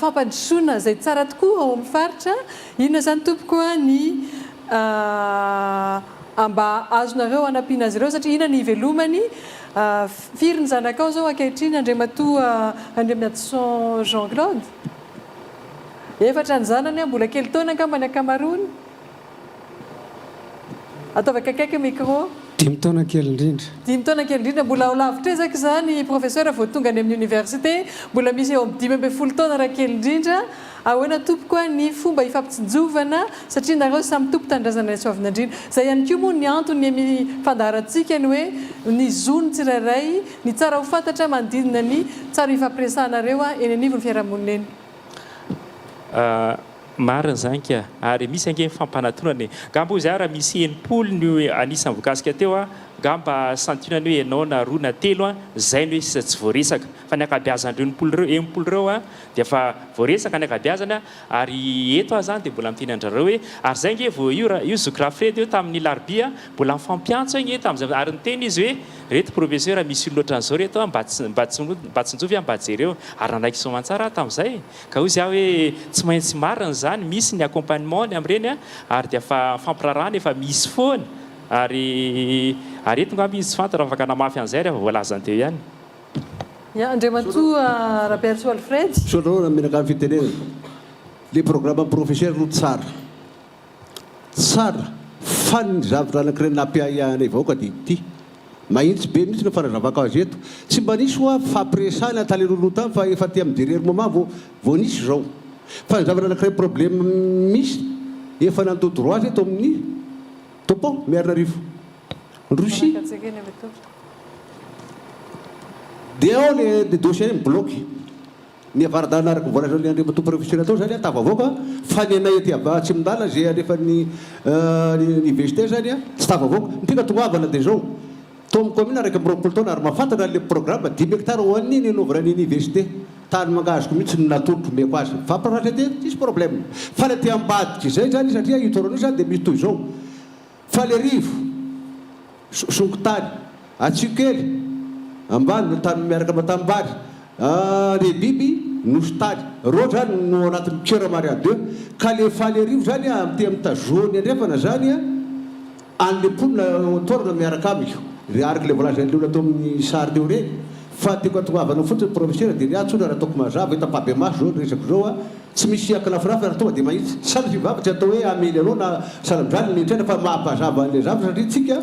fampandrosoana izay tsara tokoa ao amin'ny faritra, inona izany tompoko ny mba azonareo hanampiana azy ireo satria inona ny hivelomany, firy ny zanakao izao ankehitriny Andriamatoa Randriamiadison Jean Claude? Efatra ny zanany, mbola kely taona angamba ny ankamaroany. Ataovy akaikaiky ny micro. Dimy taona kely indrindra. Dimy taona kely indrindra. Mbola ao lavitr'ezaka izany Professeur vao tonga any amin'ny université. Mbola misy eo amin'ny 15 taona raha kely indrindra. Ahoana tompoko ny fomba hifampitsinjovana satria nareo samy tompon-tanindrazana any Soavinandriana. Izay ihany koa moa ny antony ny fandaharantsika ny hoe ny zon'ny tsirairay, ny tsara ho fantatra manodidina ny tsara hifampiresahanareo eny anivon'ny fiarahamonina eny. Marina izany ka! Ary misy ange ny fampanatonana e! Ngamba hoy za raha misy 60 ny anisan'ny voakasika teo a, ngamba santionany hoe ianao na roa na telo a, zay no hoe sisa tsy voaresaka. Fa ny ankabeazan'ireo 60 ireo, 60 ireo a, dia efa voaresaka ny ankabeazany a, ary eto aho zany dia mbola miteny an-drareo hoe, ary zay ange vao io io zoky Rafredy io tamin'ny larobia mbola nifampiantso ange tamin'izay, ary niteny izy hoe, reto professeur misy olona ohatran'izao reto a, mba mba mba tsinjovy a, mba jereo, ary nanaiky soamantsara aho tamin'izay. Ka hoy izy aho hoe tsy maintsy marina izany, misy ny accompagnement ny amin'ireny ary dia fa fampirarahana efa misy foana ary ary eto ngamba izy tsy fantatra afaka hanamafy an'izay ary efa voalazany teo ihany. Ya, Andriamatoa Rabearisoa Alfred. Misaotra anao nametraka ny fitenenana. Le programme professeur aloha tsara. Tsara fa ny zavtra anakiray nampiahiahy anay vahoaka dia ity. Mahitsy be mihitsy no fanazavako azy eto. Tsy mba nisy hoa fifampiresahana tany alohaloha tany fa efa aty amin'ny dernier moment vao vao nisy izao. Fa ny zavatra anakiray problème misy efa nandoa droit zay tao amin'ny Topo Miarinarivo. Russie. Dia ao le dossier mi-bloque. Ny avara-dalana araka ny voalazan'ny Andriamatoa Profesora teo izany tafavoaka fa ny anay aty atsimon-dalana izay alefan'ny Université izany tsy tafavoaka. Ny tiako atongavana dia izao, tao amin'ny commune 21 taona ary mahafantatra an'ilay programme dimy hectares ho an'ny nanaovana ny Université. Tany mangazoko mihitsy no natolotro omeko azy. Mifampiraharaha aty tsisy problème. Fa ny aty ambadik'izay izany satria io toerana io izany dia misy toy izao. Faly-arivo, Songontany, Atsio-kely, ambany no tany miaraka amin'ny tanimbary, Rebiby, Nosy-tany. Reo zany no ao anatin'ny Cœur Maria deux. Ka le Faly-arivo zany aty amin'ny tazoany andrefana zany an'le mponina ao an-toerana miaraka amiko. Ry araka le voalazan'le olona teo amin'ny sary teo ireny. Fa tiako atongavana fotsiny Professeur dia ny ahy tsotra raha ataoko mazava eto ampahibemaso zao ny resako zao a. Tsy misy akinafirafy ary tonga dia mahitsy. Sanatria vava tsy atao hoe hamely anao na sahala amin'izany ny eritreritra fa mampazava an'ilay zavatra satria tsika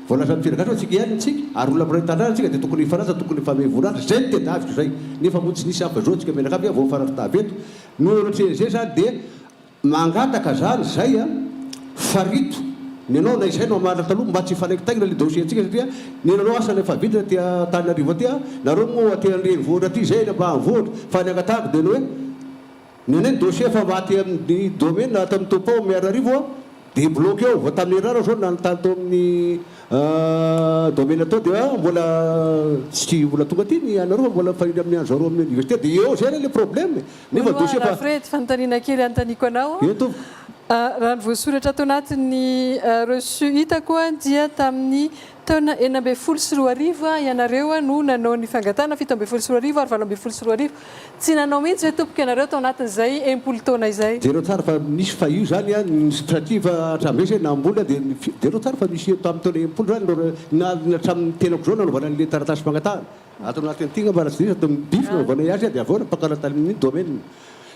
voalaza amin'ny teny gasy hoe tsika ihany ny tsika ary olona mpiray tanindrazana tsika dia tokony hifanaja tokony hifamey voninahitra izay no tedaviko izay nefa moa tsy nisy hafa zo antsika mianakavy vao farany tavy eto no eo anatrehan'izay izany dia mangataka izany izay a farito ny anao na izay no hamarina taloha mba tsy hifanaingitaingina ilay dossier ntsika satria ny anareo asa efa vita aty Antananarivo aty a nareo moa aty an-drenivohitra aty izay any ambanivohitra fa ny angatahako dia ny hoe ny anay ny dossier efa mba aty amin'ny domaine ato amin'ny topo Miarinarivo a dia bloqué ao vao tamin'ny herinandro aho zao nanontany tao amin'ny domaine tao dia mbola tsy mbola tonga aty ny anareo fa mbola mifanindry amin'ny an'zareo amin'ny université dia eo zay le problème nefa Hono dossier hoa efa Rafredy, fanontaniana kely anontaniako anao. Eo tompoko. Raha ny voasoratra ato anatin'ny reçu hitako dia tamin'ny taona 2016 ianareo no nanao ny fangatahana, 2017 ary 2018. Tsy nanao mihitsy ve tompoko ianareo tao anatin'izay 60 taona izay? Jereo tsara fa misy fa io zany an, satria efa hatramin'izay zay namboly an dia jereo tsara fa misy tamin'ny taona 60 zany no na hatramin'ny tenako zao nanaovana an'ilay taratasy fangatahana. Ato anatin'ity angamba raha tsy diso ato amin'ny bif no anaovanay azy dia avy eo nampakana tany amin'ny domaine.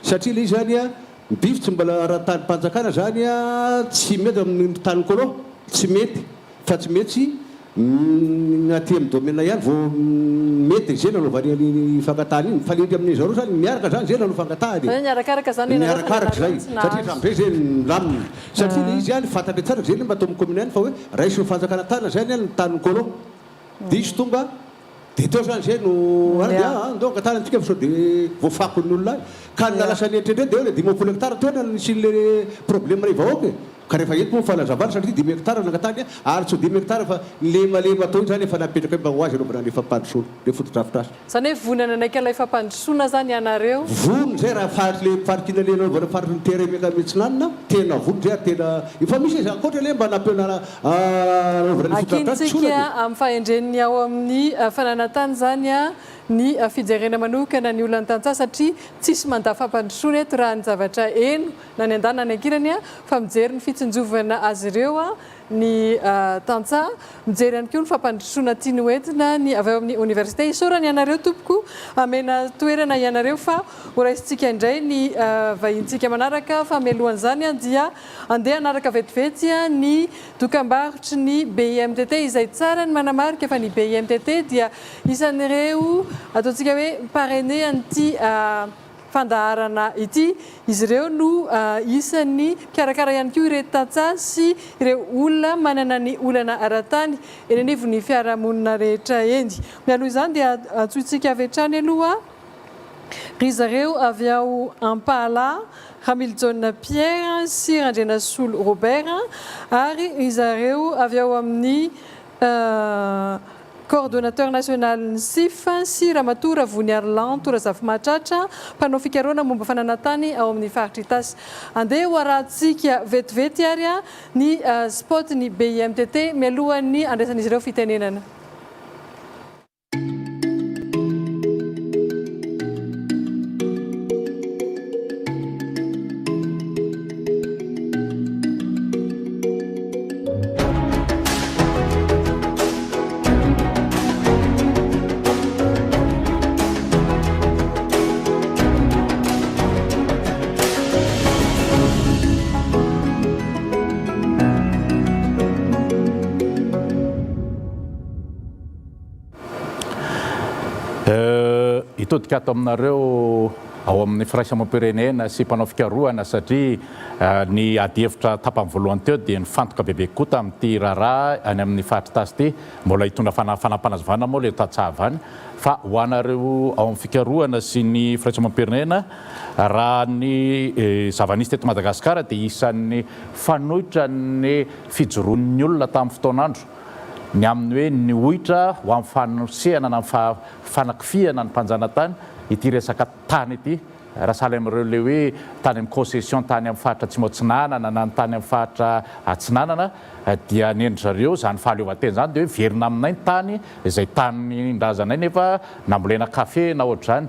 Satria ilay izy zany an, ny bif tsy mbola raha tanim-panjakana zany an, tsy mety amin'ny tanin'ny colon, tsy mety fa tsy mety ny aty amin'ny domaine ihany vao mety izay nanaovany an'iny fangatahana iny. Fa le indry amin'izy roa zany miaraka zany izay nanao fangatahana e. Zany hoe niarakaraka zany ianareo fa Niarakaraka ianareo izay tsy satria nahazo. hatramin'izay izay milamina. Satria ilay izy any fantatray tsara izay mba atao amin'ny commune any fa hoe raisin'ny fanjakana tanana izay any ny tanin'ny colon. Diso tonga dia teo zany zay no ary dia ah ndao angatahana antsika fa sao dia voafakon'ny olona any. Ka ny nahalasa ny eritreritra dia eo le 50 hectares teo no nisian'le problème ilay vahoaka e. Ka rehefa eto moa ny fanazavana satria dimy hectares nangatahany ary tsy ho dimy hectares fa ny lemalema tao iny izany efa napetraka hoe mba ho azy anaovana an'ilay fampandrosoana, ilay fotodrafitrasa. Izany hoe vonona nanaiky an'ilay fampandrosoana izany ianareo? Vonona izay raha faritry ilay faritry iny ilay nanaovana faritry ny terrain miankina miatsinanana, tena vonona izay ary tena efa misy aza ankoatra ilay mba nampiana nanaovana ilay fotodrafitrasa tsy olana Akintsika e. amin'ny fahendren'ny ao amin'ny fananantany izany ny fijerena manokana ny olan'ny tantsaha satria tsisy mandà fampandrosoana eto raha ny zavatra heno na ny andaniny na ny ankilany fa mijery ny fitsinjovana azy ireo ny tantsaha, mijery ihany koa ny fampandrosoana tiany ho entina ny avy ao amin'ny oniversite. Isaorana ianareo tompoko, hamena toerana ianareo fa ho raisintsika indray ny vahintsika manaraka fa mialohan'izany dia andeha hanaraka vetivety ny dokambarotry ny BIMTT izay tsara ny manamarika fa ny BIMTT dia isan'ireo ataontsika hoe parrainer an'ity fandaharana ity. Izy ireo no isan'ny mpikarakara ihany koa ireto tantsaha sy ireo olona manana ny olana ara-tany eny anivon'ny fiarahamonina rehetra eny. Mialoha izany dia antsointsika avy hatrany aloha ry zareo avy ao Ampahalahy, Ramilijaona Pierre sy Randrianasolo Robert ary ry zareo avy ao amin'ny Coordonnateur national-n'ny SIF sy Ramatoa Ravoniarilanto Razafimahatratra, mpanao fikarohana momba fananantany ao amin'ny faritra Itasy. Andeha ho arahantsika vetivety ary ny spot ny BIMTT mialohan'ny handraisan'izy ireo fitenenana. Hitodika ato aminareo ao amin'ny firaisamoam-pirenena sy mpanao fikarohana satria Ny adihevitra tapany voalohany teo dia nifantoka bebe kokoa tamin'ity raharaha any amin'ny faritra Itasy ity. Mbola hitondra fanampinazavana moa ilay tantsaha avy any. Fa ho anareo ao amin'ny fikarohana sy ny firaisamoam-pirenena, raha ny zava-nisy teto Madagasikara dia isan'ny fanoitran'ny fijoroan'ny olona tamin'ny fotoan'andro ny amin'ny hoe nihoitra ho amin'ny fanosehana na fanakifihana ny mpanjanatany ity resaka tany ity. Raha sahala amin'ireo ilay hoe tany amin'ny concession tany amin'ny faritra Atsimo Atsinanana na ny tany amin'ny faritra Atsinanana dia nendry zareo izany fahaleovantena izany dia hoe miverina aminay ny tany izay tanin-drazanay nefa nambolena kafe na ohatr'izany.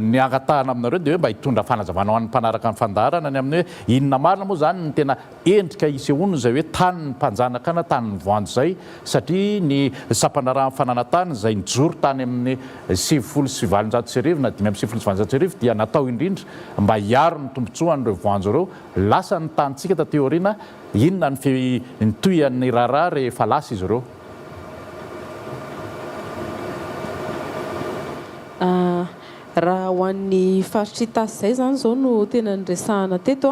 Ny angatahana aminareo dia hoe mba hitondra fanazavana ho an'ny mpanaraka ny fandaharana ny amin'ny hoe inona marina moa izany ny tena endrika isehoany izay hoe tanin'ny mpanjanaka na tanin'ny voanjo izay satria ny sampandraharahan'ny fananantany izay nijoro tany amin'ny 1890 na 1895 dia natao indrindra mba hiaro ny tombontsoan'ireo voanjo ireo. Lasa ny tanintsika taty aoriana, inona ny fi ny tohian'ny raharaha rehefa lasa izy ireo? Raha ho an'ny faritr'Itasy izay izany izao no tena niresahana teto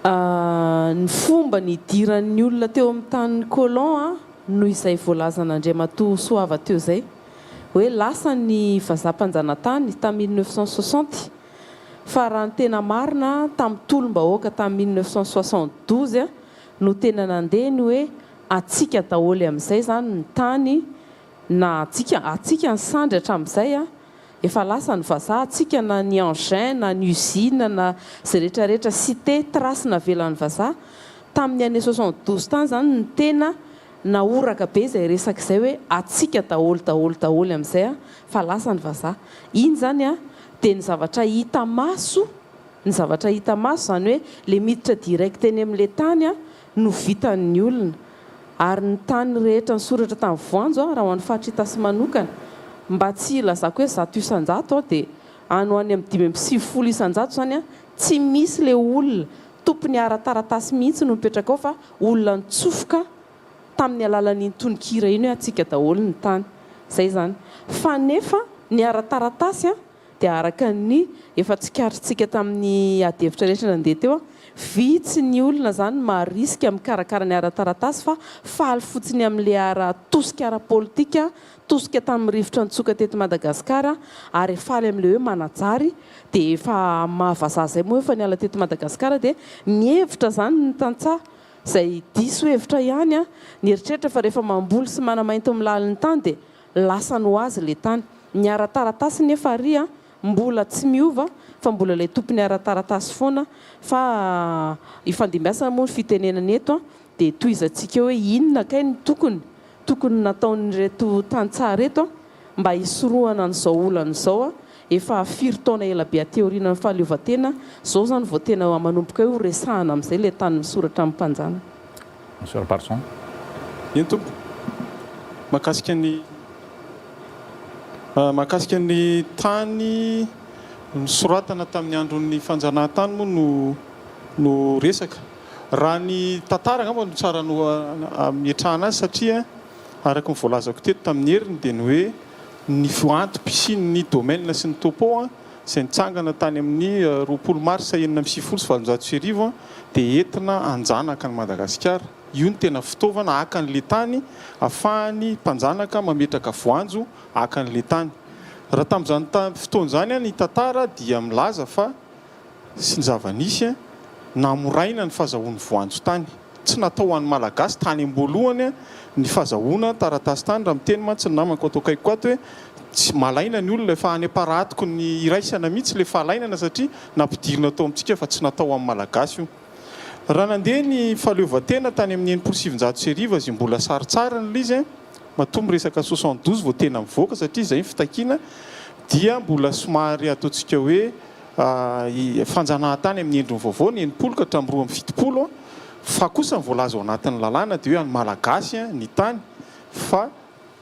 an. Ny fomba nidiran'ny olona teo amin'ny tanin'ny colon noho izay voalazan'Andriamatoa Soava teo izay, hoe lasa ny vazaha mpanjanatany tamin'ny 1960, fa raha ny tena marina tamin'ny tolom-bahoaka tamin'ny 1972 no tena nandeha ny hoe antsika daholo amin'izay izany ny tany na antsika, antsika ny sandry hatramin'izay. Efa lasa ny vazaha atsika na ny engin na ny usine na zay rehetra rehetra cité trace navelan'ny vazaha tamin'ny année 72 tany zany no tena nahoraka be zay resaka izay hoe atsika daholo daholo daholo amin'izay a fa lasa ny vazaha iny zany a dia ny zavatra hita maso ny zavatra hita maso zany hoe le miditra direct eny amin'le tany a no vitan'ny olona Ary ny tany rehetra nisoratra tamin'ny voanjo, raha ho an'ny faritra Itasy manokana, mba tsy hilazako hoe 100% dia any ho any amin'ny 95% izany, tsy misy ilay olona tompony ara-taratasy mihitsy no mipetraka ao fa olona nitsofoka tamin'ny alalan'iny tononkira iny hoe antsika daholo ny tany. Izay izany. Fa nefa ny ara-taratasy. dia araka ny efa tsikaritsika tamin'ny adihevitra rehetra nandeha teo, vitsy ny olona izany marisika mikarakara ny ara-taratasy fa faly fotsiny amin'ilay ara-tosika ara-politika, tosika tamin'ny rivotra nitsoka teto Madagasikara ary faly amin'ilay hoe manajary dia efa amin'ny maha vazaha izay moa efa niala teto Madagasikara dia mihevitra izany ny tantsaha izay diso hevitra ihany nieritreritra fa rehefa mamboly sy manamainty milaly ny tany dia lasany ho azy ilay tany. Ny ara-taratasy nefa ary mbola tsy miova fa mbola ilay tompony ara-taratasy foana fa ifandimbiasana moa ny fitenenana eto dia tohizantsika eo hoe inona kay no tokony tokony nataon'ireto tantsaha ireto mba hisorohana an'izao olana izao efa firy taona ela be aty aorianan'ny fahaleovantena izao izany vao tena manomboka hoe ho resahana amin'izay ilay tany misoratra amin'ny mpanjanaka. Monsieur Rabarison. Eny tompoko. Mahakasika ny mahakasika ny tany nosoratana tamin'ny andron'ny fanjanahantany moa no no resaka. Raha ny tantara angamba no tsara no ametrahana azy satria araka ny voalazako teto tamin'ny heriny dia ny hoe ny antom-pisian'ny domaine sy ny topo izay nitsangana tany amin'ny 20 marsa 1896 dia entina hanjanaka an'i Madagasikara. Io no tena fitaovana haka an'ilay tany ahafahan'ny mpanjanaka mametraka voanjo haka an'ilay tany. Raha tamin'izany fotoana izany ny tantara dia milaza fa sy ny zava-nisy, namoraina ny fazahoan'ny voanjo tany. Tsy natao ho an'ny Malagasy tany am-boalohany ny fazahoana taratasy tany, raha miteny mantsy ny namako ato akaikiko ato hoe tsy malaina ny olona, efa any am-paratoko ny iraisana mihitsy ilay fahalainana satria nampidirina tao amintsika fa tsy natao ho an'ny Malagasy io. Raha nandeha ny fahaleovantena tany amin'ny 1960 izay mbola sarintsariny ilay izy, matoa miresaka 72 vao tena mivoaka satria izay ny fitakiana, dia mbola somary ataontsika hoe fanjanahantany amin'ny endriny vaovao ny 60 ka hatramin'ny 72 fa kosa ny voalaza ao anatin'ny lalàna dia hoe an'ny Malagasy ny tany fa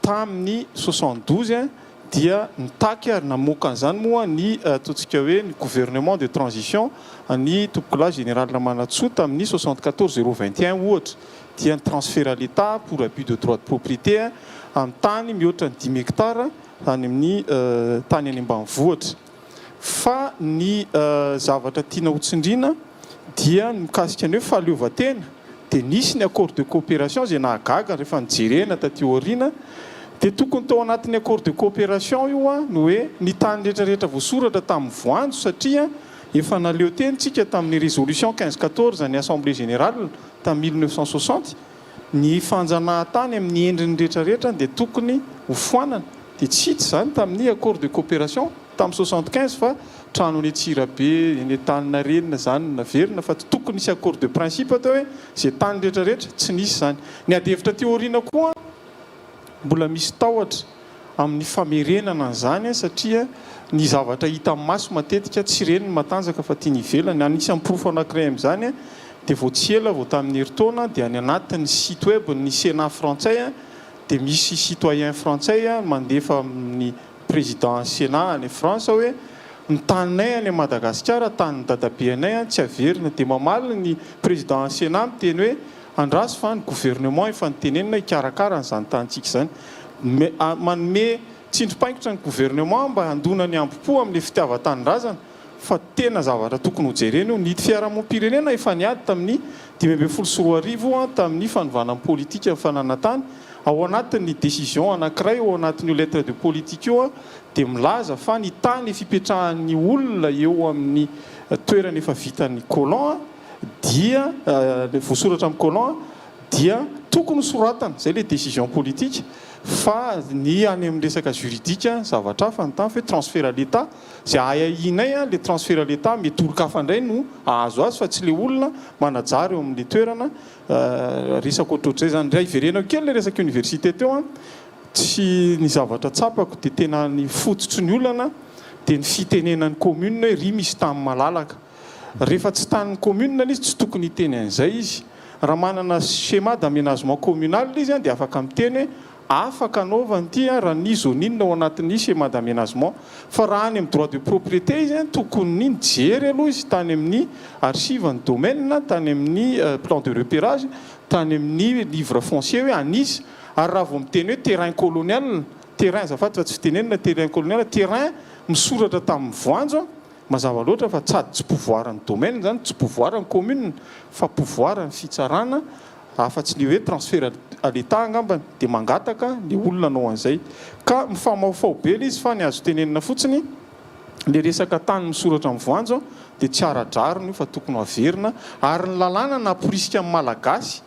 tamin'ny 72 dia nitaky ary namoaka an'izany moa ny ataontsika hoe ny gouvernement de transition an'i Tompokolahy Général Ramanantsoa tamin'ny 74 021 ohatra dia ny transfert à l'Etat pour abus de droit de propriété amin'ny tany mihoatra ny dimy hectares any amin'ny tany any ambanivohitra. Fa ny zavatra tiana ho tsindriana dia ny mikasika ny hoe fahaleovantena dia nisy ny accord de coopération izay nahagaga rehefa nojerena taty aoriana dia tokony tao anatin'ny accord de coopération io ny hoe ny tany rehetra rehetra voasoratra tamin'ny voanjo satria efa naleo teny tsika tamin'ny résolution 15 14 ny assemblée générale tamin'ny 1960 ny fanjanahantany amin'ny endriny rehetra rehetra dia tokony ho foanana dia tsy hita izany tamin'ny accord de coopération tamin'ny 75 fa trano eny Antsirabe, eny Antaninarenina izany no naverina fa tsy tokony hisy accord de principe atao hoe izay tany rehetra rehetra, tsy nisy izany. Ny adihevitra aty aoriana koa mbola misy tahotra amin'ny famerenana an'izany satria ny zavatra hita maso matetika tsy ireny ny matanjaka fa aty ny ivelany. Anisan'ny porofo anankiray amin'izany dia vao tsy ela vao tamin'ny herintaona dia any anatin'ny site web ny Sénat frantsay dia misy citoyen frantsay mandefa amin'ny président Sénat any France hoe ny taninay any Madagasikara tanin'ny dadabeanay tsy averina dia mamaly ny président Sénat miteny hoe andraso fa ny gouvernement efa nitenenina hikarakara an'izany tanintsika izany manome tsindrim-paingotra ny gouvernement mba handona ny ambo-po amin'ilay fitiavan-tanindrazana fa tena zavatra tokony hojerena io. Ny fiarahamonim-pirenena efa niady tamin'ny 2015 tamin'ny fanovana ny politika ny fananantany. Ao anatin'ny décision anankiray ao anatin'io lettre de politique io dia milaza fa ny tany fipetrahan'ny olona eo amin'ny toerana efa vitan'ny colon dia voasoratra amin'ny colon dia tokony hosoratana, izay ilay décision politique, fa ny any amin'ny resaka juridique zavatra hafa ny tany fa hoe transfert à l'Etat Izay ahiahianay an, le transfert à l'Etat mety olon-kafa indray no hahazo azy fa tsy le olona manajary eo amin'le toerana, resaka ohatrohatr'izay zany. Raha hiverenako kely le resaka université teo an, tsy ny zavatra tsapako dia tena ny fototry ny olana dia ny fitenenan'ny commune hoe ry misy tany malalaka. Rehefa tsy tanin'ny commune ilay izy tsy tokony hiteny an'izay izy. Raha manana schéma d'aménagement communal izy an dia afaka miteny hoe Afaka anaovana ity raha ny zoning ao anatin'ny schéma d'aménagement. Fa raha any amin'ny droit de propriété izy, tokony nijery aloha izy tany amin'ny archive ny domaine, tany amin'ny plan de repérage, tany amin'ny livre foncier hoe an'iza. Ary raha vao miteny hoe terrain colonial, terrain azafady fa tsy fitenenana terrain colonial, terrain. misoratra tamin'ny voanjo an, mazava loatra fa tsady tsy pouvoir ny domaine izany, tsy pouvoir ny commune fa pouvoir ny fitsarana afa-tsy le hoe transfert à l'Etat angambany dia mangataka le olona hanao an'izay. Ka mifamahofaho be le izy fa ny azo tenenina fotsiny le resaka tany misoratra amin'ny voanjo dia tsy ara-drariny io fa tokony ho averina ary ny lalàna namporisika ny Malagasy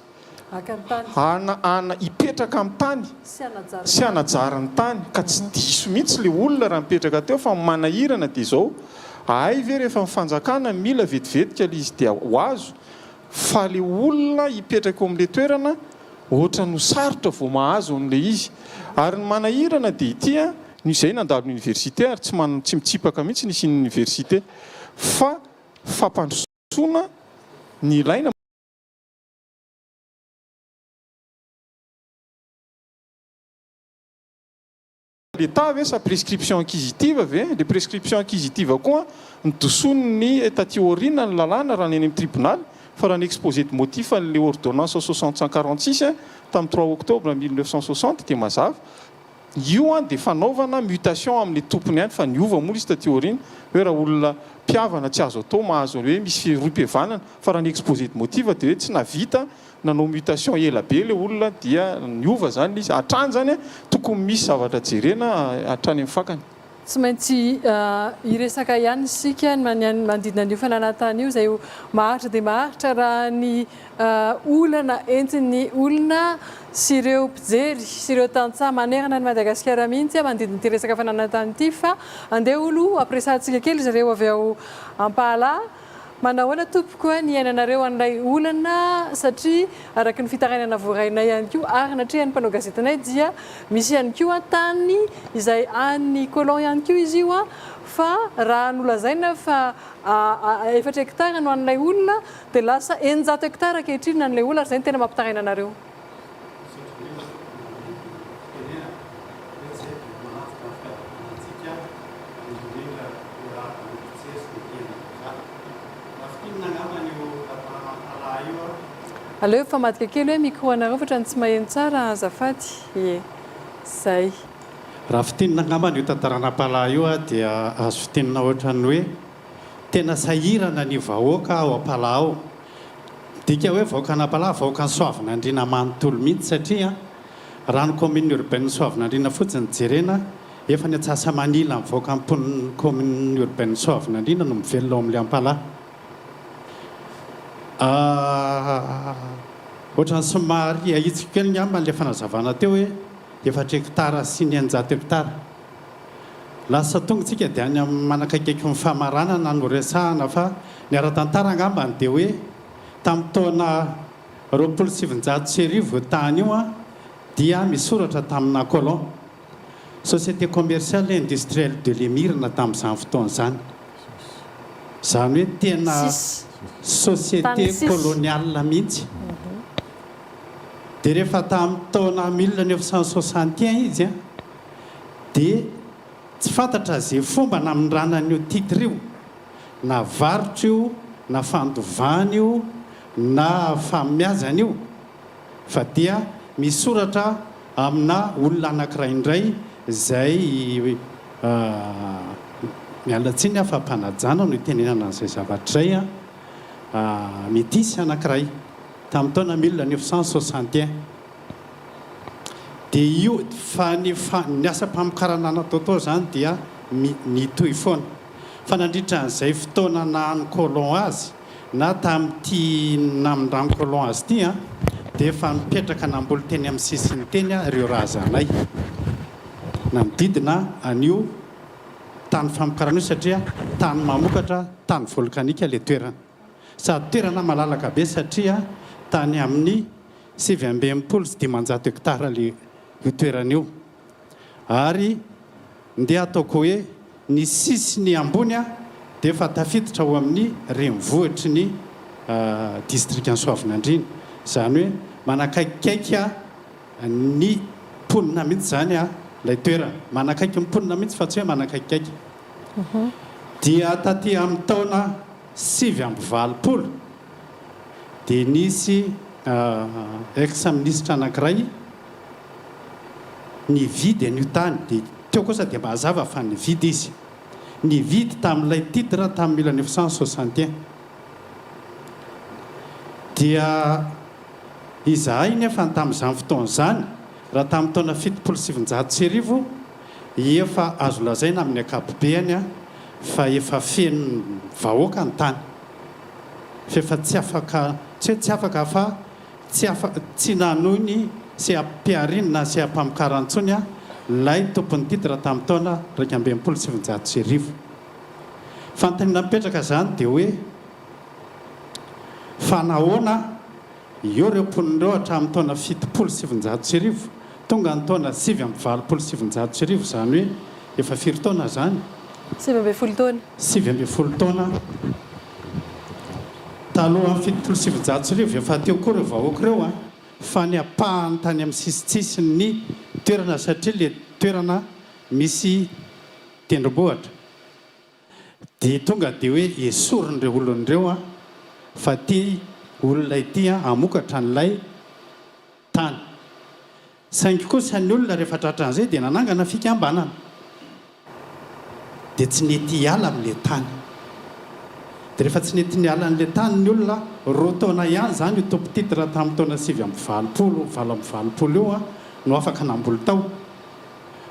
Haka ny tany. Hana hana hipetraka amin'ny tany Sy hanajary sy hanajary ny tany ka tsy diso mihitsy le olona raha mipetraka teo fa ny manahirana dia izao ahay ve rehefa ny fanjakana mila vetivetika le izy dia ho azo fa le olona hipetraka eo amin'le toerana ohatrany ho sarotra vao mahazo an'le izy ary ny manahirana dia ity an ny izay nandalo ny université ary tsy man tsy mitsipaka mihitsy ny hisian'ny université fa fampandrosoana ny ilaina L'Etat ve sa prescription acquisitive ve? Le prescription acquisitive koa nodosoniny taty aoriana ny lalàna raha ny any amin'ny tribonaly fa raha ny exposé de motif an'le ordonnance 60 146 tamin'ny 3 octobre 1960 dia mazava io an dia fanaovana mutation amin'le tompony ihany fa niova moa izy taty aoriana hoe raha olona mpihavana tsy azo atao mahazo hoe misy rohim-pihavanana fa raha ny exposé de motif dia hoe tsy nahavita nanao mutation ela be le olona dia niova zany le izy, hatrany zany tokony misy zavatra jerena hatrany amin'ny fakany. Tsy maintsy hiresaka ihany isika ny manodidina an'io fananantany io izay ho maharitra dia maharitra raha ny olana entin'ny olona sy ireo mpijery sy ireo tantsaha manerana an'i Madagasikara mihitsy manodidina ity resaka fananantany ity fa andeha olo ampiresahantsika kely zareo avy ao Ampahalahy Manahoana tompoko a, ny iainanareo an'ilay olana satria araka ny fitarainana voarainay ihany koa ary natrehan'ny mpanao gazetinay dia misy ihany koa tany izay an'ny colon ihany koa izy io fa raha nolazaina fa efatra hectare no an'ilay olona dia lasa 600 hectare ankehitriny ny an'ilay olona ary izay no tena mampitaraina anareo. Misaotra indrindra nanome ny fitenenana hoe tsy haiko ny manafika ny fiadanana antsika indrindrindra miarahaba ny mpijery sy ny mpihaino vazaha. Raha fintinina angamba io tantara mampalahelo io an. Aleo hifamadika kely hoe micro anareo fa otrany tsy maheno tsara azafady ie zay. Raha fintinina angamba io tantara nampalahelo io an dia azo fintinina ohatran'ny hoe tena sahirana ny vahoaka ao Ampalaha ao. Midika hoe vahoakan'Ampalaha, vahoakan'i Soavinandriana manontolo mihitsy satria raha ny commune urbaine Soavinandriana fotsiny no jerena, efa ny antsasa-manila ny vahoaka mponin'ny commune urbaine Soavinandriana no mivelona ao amin'ilay Ampalaha. Ohatran'ny somary ahitsiko kely angamba ilay fanazavana teo hoe efatra hectares sy ny 600 hectares. Lasa tonga tsika dia any amin'ny manakaikaiky ny famaranana no resahana fa ny ara-tantara angambany dia hoe tamin'ny taona 1920 io tany io dia misoratra tamina colon, Société Commerciale et Industrielle de l'Emirina tamin'izany fotoana izany. Izany hoe tena société coloniale mihitsy. Dia rehefa tamin'ny taona 1961 izy dia tsy fantatra ze fomba namindrana an'io titre io, na varotra io, na fandovana io, na famiazana io, fa dia misoratra amina olona anankiray indray izay miala tsiny aho fa am-panajana no itenenana an'izay zavatra izay an, metisy anankiray tamin'ny taona 1961. Dia io, fa ny fa, ny asam-pamokarana natao tao izany dia mi, nitohy foana. Fa nandritra an'izay fotoana naha-ny colon azy, na tamin'ity namindran'ny colon azy ity an, dia efa nipetraka namboly teny amin'ny sisiny teny ireo razanay nanodidina an'io tany famokarana io satria tany mamokatra, tany volkanika ilay toerana. Sady toerana malalaka be satria tany amin'ny 569 hectares le io toerana io ary ndeha ataoko hoe ny sisiny ambony dia efa tafiditra ao amin'ny renivohitry ny distrikan'i Soavinandriana, izany hoe manakaikikaiky ny mponina mihitsy izany ilay toerana, manakaiky ny mponina mihitsy fa tsy hoe manakaikikaiky. Dia taty amin'ny taona 89 dia nisy ex minisitra anankiray nividy an'io tany, dia teo kosa dia mazava fa nividy izy. nividy tamin'ilay titre tamin'ny 1961. Dia izahay nefa tamin'izany fotoana izany, raha tamin'ny taona 1970, efa azo lazaina amin'ny ankapobeany fa efa feno vahoaka ny tany. F'efa tsy afaka, tsy hoe tsy afaka fa tsy afa, tsy nanohy ny seha-pihariana na seha-pamokarana intsony ilay tompon'ny titre tamin'ny taona 1961. Fanontaniana mipetraka izany dia hoe, fa nahoana eo ireo mponina ireo hatramin'ny taona 1970, tonga ny taona 1989, izany hoe efa firy taona izany? 19 taona. 19 taona. Talohan'ny 1970 efa teo koa ireo vahoaka ireo an, fa ny ampahany tany amin'ny sisintsisin'ny toerana satria ilay toerana misy tendrombohitra dia tonga dia hoe esoriny ireo olona ireo an, fa ity olona ity an hamokatra an'ilay tany. Saingy kosa ny olona rehefa tratran'izay dia nanangana fikambanana. Dia tsy nety hiala amin'ilay tany. Dia rehefa tsy nety niala an'ilay tany ny olona, roa taona ihany izany io tompon-titre tamin'ny taona 89, 88 io no afaka namboly tao.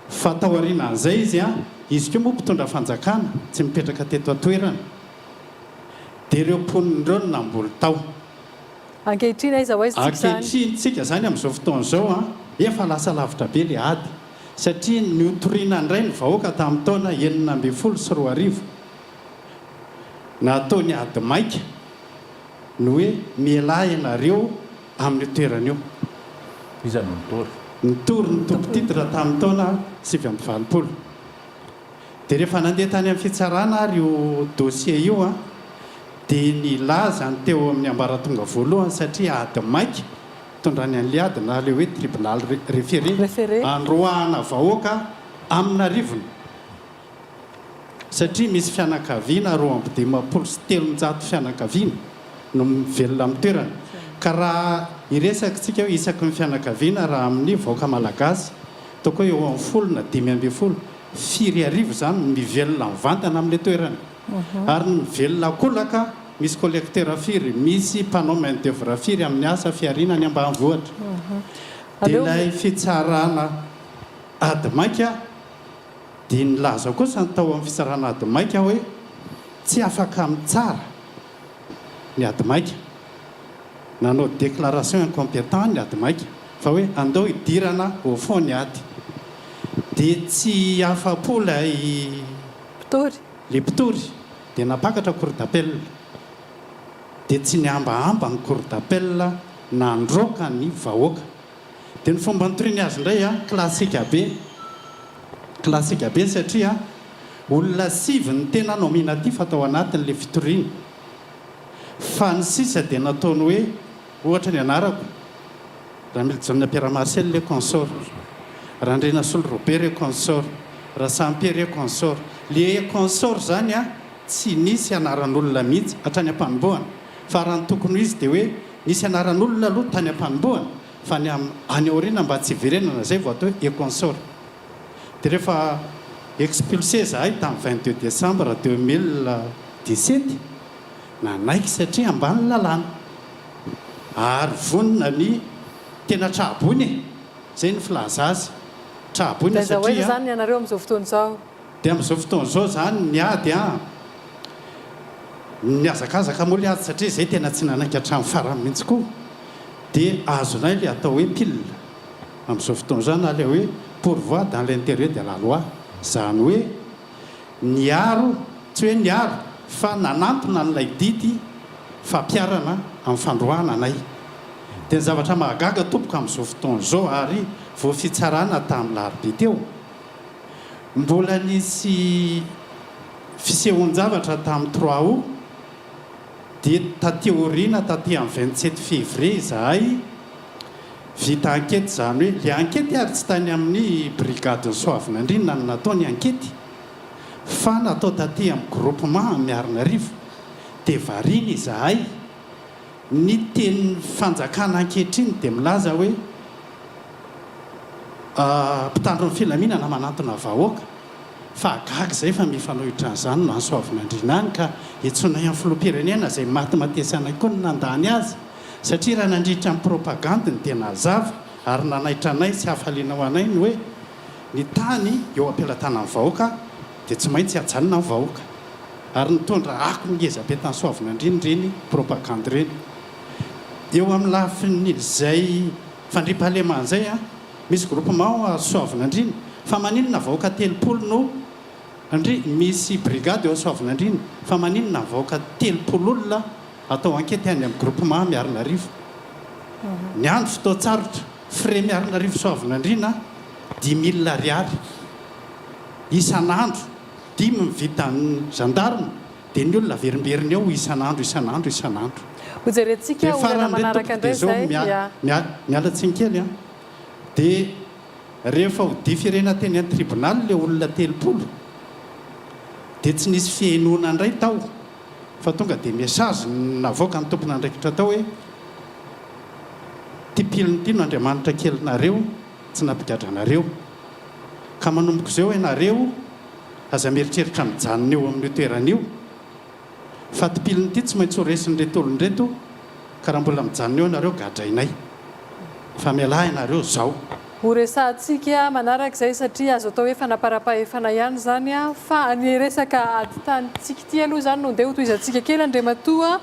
Fa taorianan'izay izy, izy koa moa mpitondra fanjakana, tsy mipetraka teto an-toerana. Dia ireo mponina ireo no namboly tao. Ankehitriny aiza ho aiza tsika izany? Ankehitriny tsika izany amin'izao fotoana izao an, efa lasa lavitra be ilay ady satria notoriana indray ny vahoaka tamin'ny taona 2016. Natao ny ady maika ny hoe mialà ianareo amin'io toerana io. Iza no nitory? Nitory ny tompon-titre tamin'ny taona 89. Dia rehefa nandeha tany amin'ny fitsarana ary io dossier io an, dia nilaza ny teo amin'ny ambaratonga voalohany satria ady maika nitondrany an'ilay ady na ilay hoe tribunal référé androahana vahoaka amin'arivony satria misy fianakaviana 352 fianakaviana no mivelona amin'ny toerana ka raha hiresaka isika hoe isaky ny fianakaviana raha amin'ny vahoaka malagasy ataoko hoe eo amin'ny folo na 15 Firy arivo izany no mivelona mivantana amin'ilay toerana? Ary ny mivelona ankolaka, misy collecteur firy, misy mpanao main d'oeuvre firy amin'ny asa fihariana any ambanivohitra? Dia ilay fitsarana ady maika dia nilaza kosa ny tao amin'ny fitsarana ady maika hoe tsy afaka mitsara ny ady maika. Nanao déclaration incompétent ny ady maika fa hoe andao hidirana au fond ny ady. Dia tsy afa-po ilay Mpitory. Ilay mpitory dia nampakatra cour d'appel. Dia tsy nihambahamba ny cour d'appel nandroaka ny vahoaka. Dia ny fomba nitoriany azy indray an, classique be. Classique be satria olona sivy ny tena nominatif tao anatin'ilay fitoriana. Fa ny sisa dia nataony hoe, ohatra ny anarako, Ramilijaona Pierre Marcel et consort, Randrianasolo Robert et consort, Rasampierre et consort. Le et consort izany an, tsy nisy anaran'olona mihitsy hatrany am-panombohana. Fa raha ny tokony ho izy dia hoe nisy anaran'olona aloha tany am-panombohana, fa ny any aoriana mba tsy hiverenana izay vao atao hoe et consort. Dia rehefa expulsé izahay tamin'ny 22 décembre 2017, nanaiky satria ambany lalàna. Ary vonona ny tena tra-boina e! Izay no filaza azy. Tra-boina Dia aiza ho aiza satria. izany ny anareo amin'izao fotoana izao? Dia amin'izao fotoana izao izany ny ady an! Nihazakazaka moa ilay ady satria izay tena tsy nanaiky hatramin'ny farany mihitsy koa. Dia azonay ilay atao hoe pile. Amin'izao fotoana izao na ilay hoe pourvoi dans l'intérêt de la loi. Izany hoe niaro, tsy hoe niaro fa nanantona an'ilay didy fampiharana amin'ny fandroahana anay. Dia ny zavatra mahagaga tompoko amin'izao fotoana izao ary vao fitsarana tamin'ny larobia teo, mbola nisy fisehoan-javatra tamin'ny trois août, dia taty aoriana taty amin'ny 27 février izahay vita enquête izany hoe ilay enquête ary tsy tany amin'ny brigade-n'ny Soavinandriana no natao ny enquête fa natao taty amin'ny groupement Miarinarivo dia variana izahay ny tenin'ny fanjakana ankehitriny dia milaza hoe mpitandro ny filaminana manantona vahoaka. Fa gaga izay fa mifanohitra an'izany no any Soavinandriana any ka iantsoanay amin'ny filoham-pirenena izay matimatesana koa ny nandany azy satria raha nandritra ny propagandiny dia nazava ary nanaitra anay sy hafaliana ho anay ny hoe ny tany eo am-pelatanan'ny vahoaka dia tsy maintsy hajanona ny vahoaka ary nitondra akony ngeza be tany Soavinandriana ireny propagandy ireny. Eo amin'ny lafiny izay fandriampahalemana izay an! Misy groupement ao Soavinandriana fa maninona vahoaka 30 no ndry misy brigade eo Soavinandriana fa maninona vahoaka 30 olona atao ankety any amin'ny groupement Miarinarivo ny andro fotoan-tsarotra frais Miarinarivo Soavinandriana dix mille ariary isan'andro dimy ny vitan'ny gendarme Dia ny olona averimberiny eo isan'andro isan'andro isan'andro. Hojerentsika Dia olana farany re manaraka tompoko dia indray zao izay mia ya. mia miala tsiny kely an. Dia rehefa ho differena teny an tribonaly le olona 30 dia tsy nisy fihainoana indray tao fa tonga dia message no navoakan'ny tompon'andraikitra tao hoe ty pilina ity no Andriamanitra kelinareo tsy nampigadra anareo ka manomboka izao ianareo Aza mieritreritra mijanona eo amin'io toerana io fa ty pilina ity tsy maintsy ho resin'ireto olona ireto ka raha mbola mijanona eo ianareo gadrainay fa mialà ianareo zao. Ho resahantsika manaraka izay satria azo atao hoe fanaparam-pahefana ihany izany fa ny resaka ady tanintsika ity aloha izany no ndeha hotohizantsika kely Andriamatoa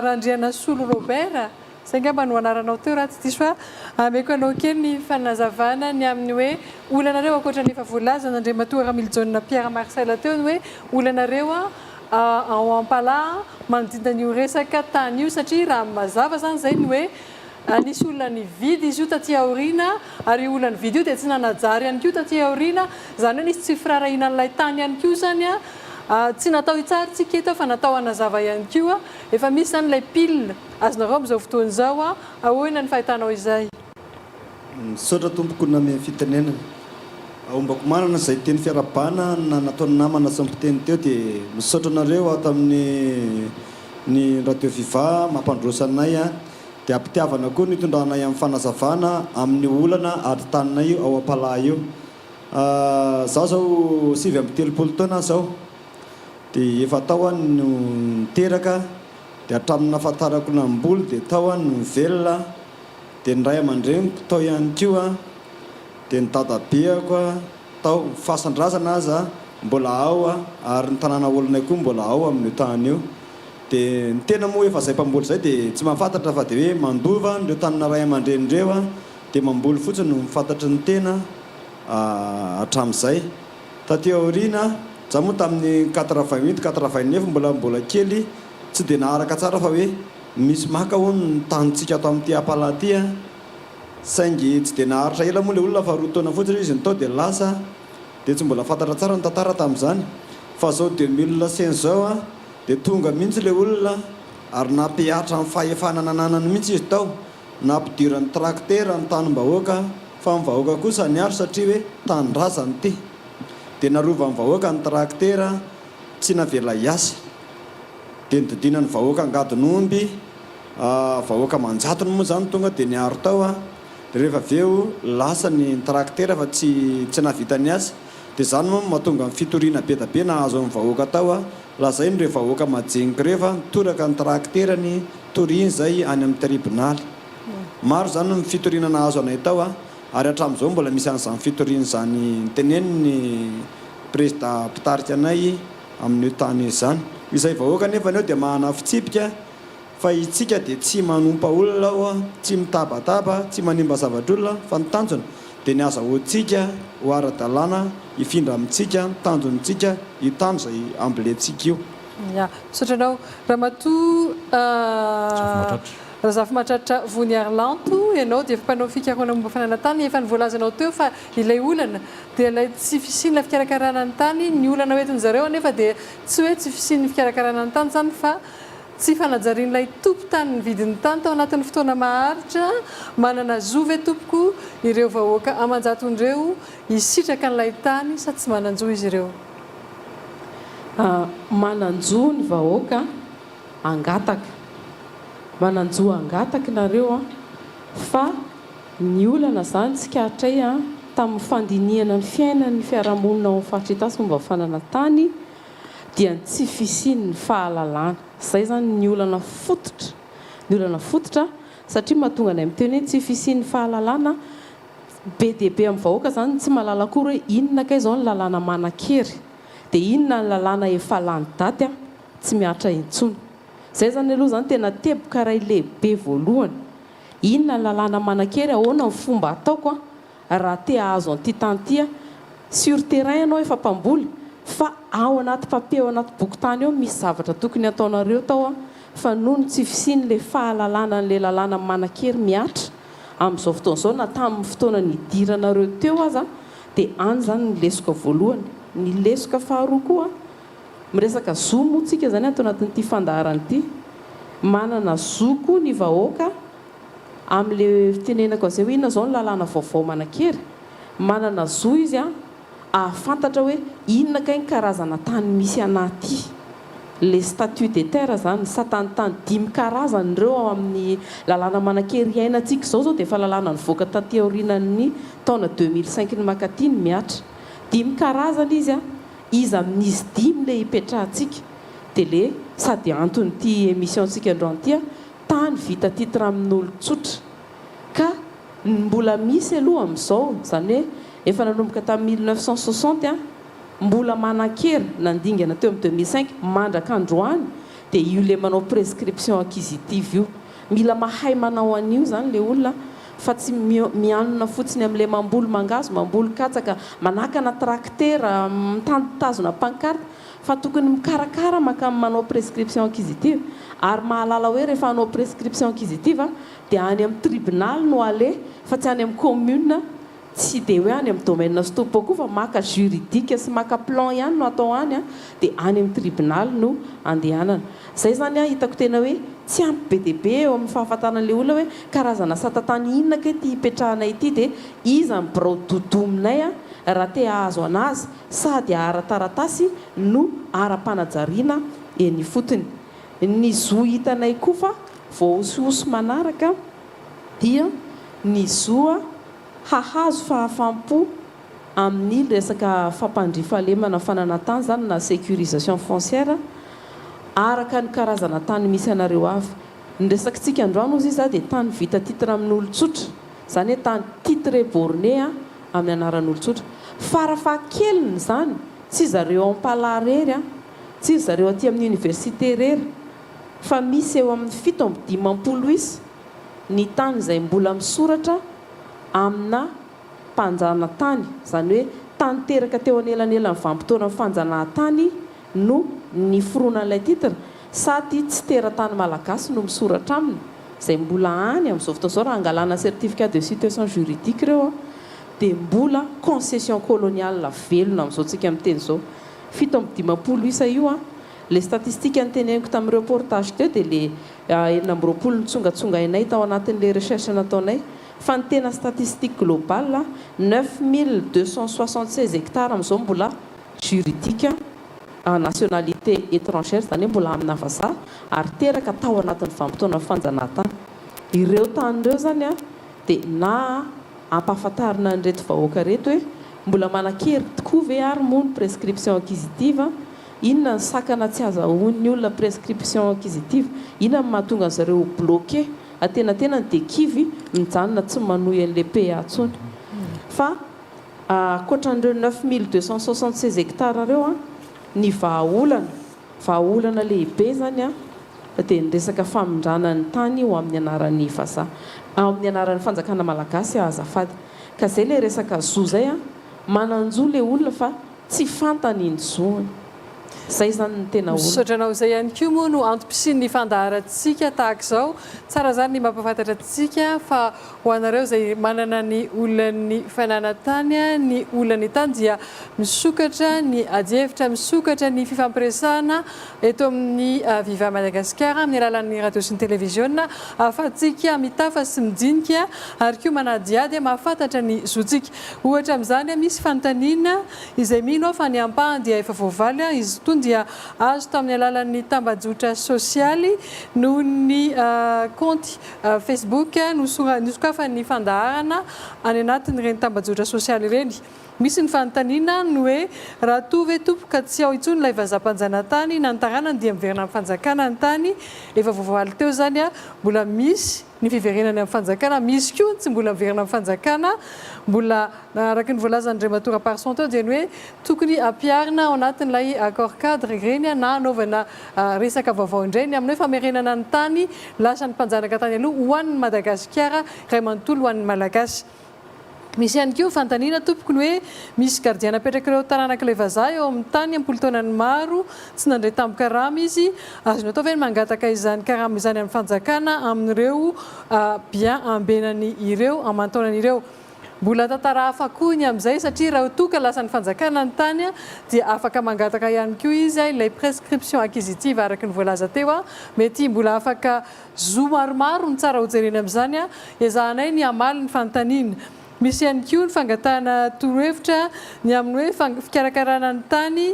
Randrianasolo Robert. Izay angamba no anaranao teo raha tsy diso aho. Ameko anao kely ny fanazavana ny amin'ny hoe olanareo ankoatra ny efa voalazan'Andriamatoa Ramilijaona Pierre Marcel teo ny hoe olanareo ao Ampalaha manodidina an'io resaka tany io satria raha mazava izany izay ny hoe nisy olona nividy izy io taty aoriana ary io olona nividy io dia tsy nanajary ihany koa taty aoriana izany hoe nisy tsy firaharahiana an'ilay tany ihany koa izany tsy natao hitsara tsika eto fa natao hanazava ihany koa efa misy izany ilay pile Azonareo amin'izao fotoana izao a! Ahoana ny fahitanao izay? Misaotra tompoko namehy fitenenana. Ombako manana izay teny fiarahabana na nataon'ny namana sy ny mpiteny teo dia misaotra anareo ato amin'ny ny radio viva mampandroso anay a! Dia ampitiavana koa no itondranay amin'ny fanazavana amin'ny olana ady taninay ao Ampalaha io. Zaho zao 39 taona aho zao dia efa tao aho no niteraka Dia hatramin'ny nahafantarako namboly dia tao aho no nivelona, dia ny ray aman-dreniko tao ihany koa, dia ny dadabeako tao, ny fasan-drazana aza mbola ao ary ny tanàna olonay koa mbola ao amin'io tany io. Dia ny tena moa efa izay mpamboly izay dia tsy mahafantatra fa dia hoe mandova an'ireo tanina ray aman-dreny ireo dia mamboly fotsiny no fantatry ny tena hatramin'izay. Taty aoriana, za moa tamin'ny 88, 89 mbola mbola kely, tsy dia naharaka tsara fa hoe misy maka hono ny tanintsika ato amin'ity Ampala ity an! Saingy tsy dia naharitra ela moa ilay olona fa roa taona fotsiny izy no tao dia lasa, dia tsy mbola fantatra tsara ny tantara tamin'izany. Fa zao 2005 zao an, dia tonga mihitsy ilay olona ary nampihatra ny fahefana nananany mihitsy izy tao, Nampidirany traktera ny tanim-bahoaka fa ny vahoaka kosa niaro satria hoe tanindrazany ity. Dia narovan'ny vahoaka ny traktera tsy navela hiasa. Dia nodidinan'ny vahoaka angadin'omby, vahoaka aman-jatony moa izany tonga dia niaro tao. Dia rehefa avy eo lasa ny traktera fa tsy tsy nahavita ny asa. Dia izany moa no mahatonga ny fitoriana be dia be nahazo an'ny vahoaka tao. Lazainy ireo vahoaka majinika ireo fa nitoraka ny trakterany toriany izay any amin'ny tribonaly. Maro izany ny fitoriana nahazo anay tao ary hatramin'izao mbola misy an'izany fitoriana izany tenenin'ny prezida mpitarika anay amin'io tany izany. Izay vahoaka anefa eo dia manana fitsipika fa itsika dia tsy manompa olona ao, tsy mitabataba, tsy manimba zavatr'olona fa ny tanjona dia ny azahoantsika ho ara-dalàna hifindra amintsika ny tanjontsika io tany izay ambolentsika io. Ya, misaotra anao Ramatoa Razafimahatratra Voniarilanto, ianao dia efa mpanao fikarohana momba fananan-tany, efa nivoalazanao teo fa ilay olana dia ilay tsy fisian'ilay fikarakarana ny tany, ny olana hoentin-jareo anefa dia tsy hoe tsy fisian'ny fikarakarana ny tany izany fa Tsy fanajarian'ilay tompon-tany ny vidin'ny tany tao anatin'ny fotoana maharitra, manana zo ve tompoko ireo vahoaka aman-jatony ireo hisitraka an'ilay tany sa tsy manan-jo izy ireo? Manan-jo ny vahoaka hangataka. Manan-jo hangataka nareo an! Fa ny olana zany tsikaritray an! tamin'ny fandinihana ny fiainan'ny fiarahamonina ao amin'ny faritra Itasy momba ny fananantany dia ny tsy fisian'ny fahalalana. Izay izany ny olana fototra, ny olana fototra satria mahatonga anay miteny hoe tsy fisian'ny fahalalana, be dia be amin'ny vahoaka izany tsy mahalala akory hoe inona kay izao ny lalàna manan-kery, dia inona ny lalàna efa lany daty tsy mihatra intsony. Izay izany aloha izany tena teboka iray lehibe voalohany. Inona ny lalàna manan-kery, ahoana ny fomba ataoko raha te hahazo an'ity tany ity aho? Sur terrain ianao efa mpamboly fa ao anaty papier ao anaty boky tany ao misy zavatra tokony hataonareo tao fa noho ny tsy fisian'ilay fahalalana an'ilay lalàna manan-kery mihatra amin'izao fotoana izao na tamin'ny fotoana nidiranareo teo aza dia any izany ny lesoka voalohany. Ny lesoka faharoa koa Miresaka zo moa tsika zany ato anatin'ity fandaharana ity. Manana zo koa ny vahoaka amin'le fitenenako an'izay hoe inona zao ny lalàna vaovao manan-kery. Manana zo izy hahafantatra hoe inona kay ny karazana tany misy anah ty. Le statut des terres zany, satan'ny tany dimy karazany ireo ao amin'ny lalàna manan-kery iainantsika izao zao dia efa lalàna nivoaka taty aorianan'ny taona 2005 ny mankaty ny mihatra. Dimy karazana izy an. Iza amin'izy dimy le ipetrahantsika dia le sady anton'ity émission tsika androany ity an, tany vita titre amin'olon-tsotra ka ny mbola misy aloha amin'izao izany hoe efa nanomboka tamin'ny 1960 an, mbola manan-kery nandingana teo amin'ny 2005 mandraka androany dia io le manao prescription acquisitive io. Mila mahay manao an'io izany le olona fa tsy mianona fotsiny amin'ilay mamboly mangahazo, mamboly katsaka, manakana traktera, mitazona pancarte fa tokony mikarakara mankany manao prescription acquisitive ary mahalala hoe rehefa hanao prescription acquisitive dia any amin'ny tribonaly no aleha fa tsy any amin'ny commune Tsy dia hoe any amin'ny domaine Stopo koa fa maka juridique sy maka plan ihany no atao any dia any amin'ny tribonaly no andehanana. Izay izany hitako tena hoe tsy ampy be dia be eo amin'ny fahafantaran'ilay olona hoe karazana sata-tany inona kay ity ipetrahanay ity dia iza ny birao dodominay raha te hahazo an'azy sady ara-taratasy no ara-panajariana eny ifotony. Ny zo hitanay koa fa voahosihosy manaraka dia ny zo hahazo fahafaham-po amin'ny resaka fampandriampahalemana fananan-tany izany na sécurisation foncière araka ny karazana tany misy anareo avy. Ny resakitsika androany hozy izy dia tany vita titre amin'olon-tsotra, izany hoe tany titré borné amin'ny anaran'olon-tsotra. Farafahakeliny izany, tsy zareo ao Ampala irery, tsy ry zareo aty amin'ny université irery fa misy eo amin'ny 57 isa ny tany izay mbola misoratra amina mpanjanatany, izany hoe tany teraka teo anelanelan'ny vanim-potoanan'ny fanjanahantany no niforonan'ilay titre, sady tsy teratany malagasy no misoratra aminy, izay mbola any amin'izao fotoana izao, raha angalana certificat de situation juridique ireo dia mbola concession coloniale velona amin'izao tsika miteny izao. 57 isa io an! Ilay statistique noteneniko tamin'ny reportage teo dia ilay 26 nitsongatsongainay tao anatin'ilay recherche nataonay. Fa ny tena statistique globale, 9276 hectares amin'izao mbola juridique en nationalité étrangère, izany hoe mbola amina vazaha ary teraka tao anatin'ny vanim-potoanan'ny fanjanahantany. Ireo tany ireo izany dia na ampahafantarina an'ireto vahoaka ireto hoe mbola manan-kery tokoa ve ary moa ny prescription acquisitive Inona ny sakana tsy azahoan'ny olona prescription acquisitive? Inona no mahatonga an zareo ho bloqué antenatenany dia kivy mijanona tsy manohy an'ilay PA intsony? Fa ankoatran'ireo 9276 hectares ireo an, ny vahaolana, vahaolana lehibe izany an, dia ny resaka famindrana ny tany ho amin'ny anaran'ny vazaha, amin'ny anaran'ny fanjakana malagasy azafady. Ka izay ilay resaka zo izay an, manan-jo ilay olona fa Tsy fantany ny zony. Zay zany ny tena olana. Misaotra anao. Izay ihany koa moa no antom-pisian'ny fandaharantsika tahaka izao. Tsara izany ny mampahafantatra antsika fa ho anareo izay manana ny olan'ny fananan-tany, ny olan'ny tany dia misokatra ny adihevitra, misokatra ny fifampiresahana eto amin'ny Viva Madagasikara amin'ny alalan'ny radio sy ny televiziona ahafahantsika mitafa sy midinika ary koa manadihady mahafantatra ny zontsika. Ohatra amin'izany, misy fanontaniana izay mino aho fa ny ampahany dia efa voavaly, izy. itony dia azo tamin'ny alalan'ny tambajotra sosialy noho ny kaonty Facebook nosokafan'ny fandaharana any anatin'ireny tambajotra sosialy ireny. Misy ny fanontaniana ny hoe raha toa ve tompoko ka tsy ao intsony ilay vazaha mpanjanatany na ny taranany dia miverina amin'ny fanjakana ny tany? Efa voavaly teo izany, mbola misy ny fiverenany amin'ny fanjakana, misy koa ny tsy mbola miverina amin'ny fanjakana, mbola araka ny voalazan'Andriamatoa Raparison teo dia ny hoe tokony ampiharina ao anatin'ilay accord cadre ireny na hanaovana resaka vaovao indray ny amin'ny hoe famerenana ny tany lasan'ny mpanjanaka tany aloha ho an'ny Madagasikara iray manontolo ho an'ny Malagasy. Misy ihany koa fanontaniana tompoko ny hoe misy gardien napetrak'ireo taranak'ilay vazaha eo amin'ny tany am-polo taonany maro tsy nandray tambin-karama izy, azony atao ve ny mangataka izany karama izany amin'ny fanjakana amin'ireo bien ambenany ireo aman-taonany ireo? Mbola tantara hafa koa ny amin'izay satria raha toa ka lasan'ny fanjakana ny tany dia afaka mangataka ihany koa izy ilay prescription acquisitive araka ny voalaza teo, mety mbola afaka Zo maromaro no tsara hojerena amin'izany, ezahanay ny hamaly ny fanontaniana. Misy ihany koa ny fangatahana torohevitra ny amin'ny hoe fikarakarana ny tany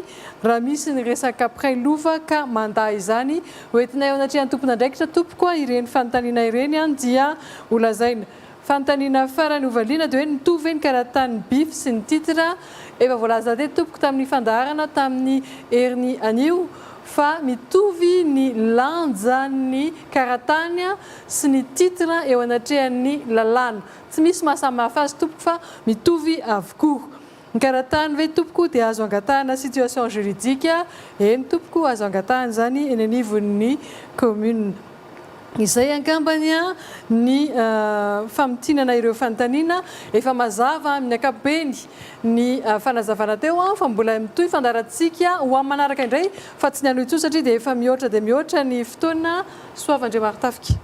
raha misy ny resaka mpiray lova ka mandà izany. Hoentinay eo anatrehan'ny tompon'andraikitra tompoko ireny fanontaniana ireny dia holazaina. Fanontaniana farany hovaliana dia hoe mitovy ve ny karatanin'ny bif sy ny titre? Efa voalaza teto tompoko tamin'ny fandaharana tamin'ny heriny anio fa mitovy ny lanjan'ny karatany sy ny titre eo anatrehan'ny lalàna. Tsy misy maha samy hafa azy tompoko fa mitovy avokoa. Ny karatany ve tompoko dia azo angatahana situation juridique? Eny tompoko azo angatahana izany eny anivon'ny commune. Izay angambany ny famintinana ireo fanontaniana. Efa mazava amin'ny ankapobeny ny fanazavana teo fa mbola mitohy fandaharantsika ho amin'ny manaraka indray fa tsy ny anio intsony satria dia efa mihoatra dia mihoatra ny fotoana. Soava Andriamarotafika.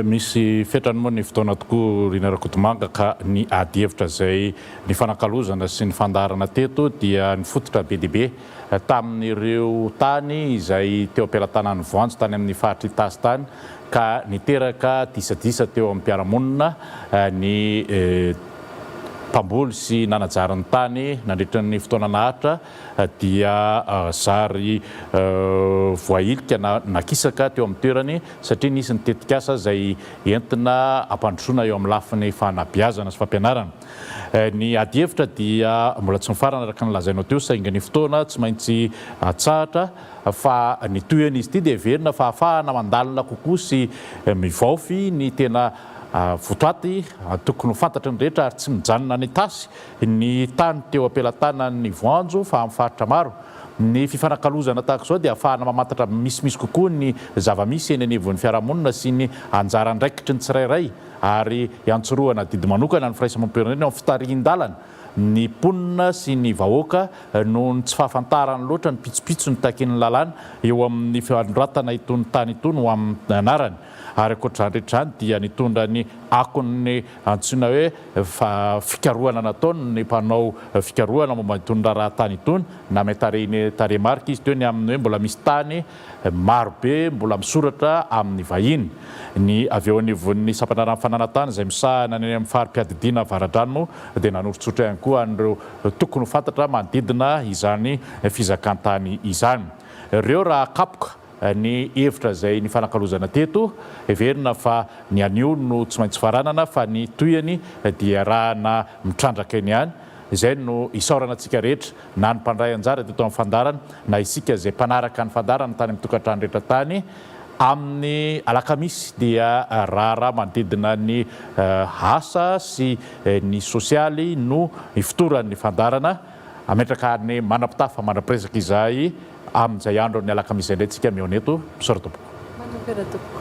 Misy fetrany moa ny fotoana tokoa Rina Rakotomanga ka ny adihevitra izay nifanakalozana sy ny fandaharana teto dia nifototra be dia be tamin'ireo tany izay teo am-pelatanan'ny voanjo tany amin'ny faritr'i Itasy tany ka niteraka disadisa teo amin'ny mpiara-monina ny mpamboly sy nanajary ny tany nandritra ny fotoana naharitra dia zary voahilika na nakisaka teo amin'ny toerany satria nisy ny tetikasa izay entina hampandrosoana eo amin'ny lafiny fanabeazana sy fampianarana. Ny adihevitra dia mbola tsy mifarana araka ny lazainao teo saingy ny fotoana tsy maintsy atsahatra fa ny tohin'izy ity dia heverina fa ahafahana mandalina kokoa sy mivaofy ny tena votoaty tokony ho fantatry ny rehetra ary tsy mijanona any Itasy ny tany teo am-pelatanan'ny voanjo fa amin'ny faritra maro. Ny fifanakalozana tahaka izao dia ahafahana mamantatra misimisy kokoa ny zava-misy eny anivon'ny fiarahamonina sy ny anjara andraikitry ny tsirairay ary iantsorohana adidy manokana ny firaisamonim-pirenena eo amin'ny fitarihin-dalana ny mponina sy ny vahoaka noho ny tsy fahafantarany loatra ny pitsopitsony takian'ny lalàna eo amin'ny fanoratana itony tany itony ho amin'ny anarany ary ankoatr'izany rehetra izany dia nitondra ny akon'ny antsoina hoe fikarohana nataony ny mpanao fikarohana momba itony raharaha tany itony namehy tarehimarika izy teo ny amin'ny hoe mbola misy tany Maro be mbola misoratra amin'ny vahiny. Ny avy eo anivon'ny sampandraharahan'ny fananantany izay misahana ny any amin'ny fari-piadidiana Avaradrano moa dia nanoritsoritra ihany koa an'ireo tokony ho fantatra manodidina izany fizakan-tany izany. Ireo raha kapoka ny hevitra izay nifanakalozana teto, heverina fa ny anio no tsy maintsy faranana fa ny tohiny dia iarahana mitrandraka eny ihany. Izay no isaorana antsika rehetra na ny mpandray anjara teto amin'ny fandaharana na isika izay mpanaraka ny fandaharana tany amin'ny tokantrano rehetra tany. Amin'ny alakamisy dia raharaha manodidina ny asa sy ny sosialy no ifotoran'ny fandaharana. Hametraka ny manam-pitafa mandra-piresaka izahay amin'izay andron'ny alakamisy izay indray tsika mihaona eto. Misaotra tompoko. Mandra-pihaona tompoko.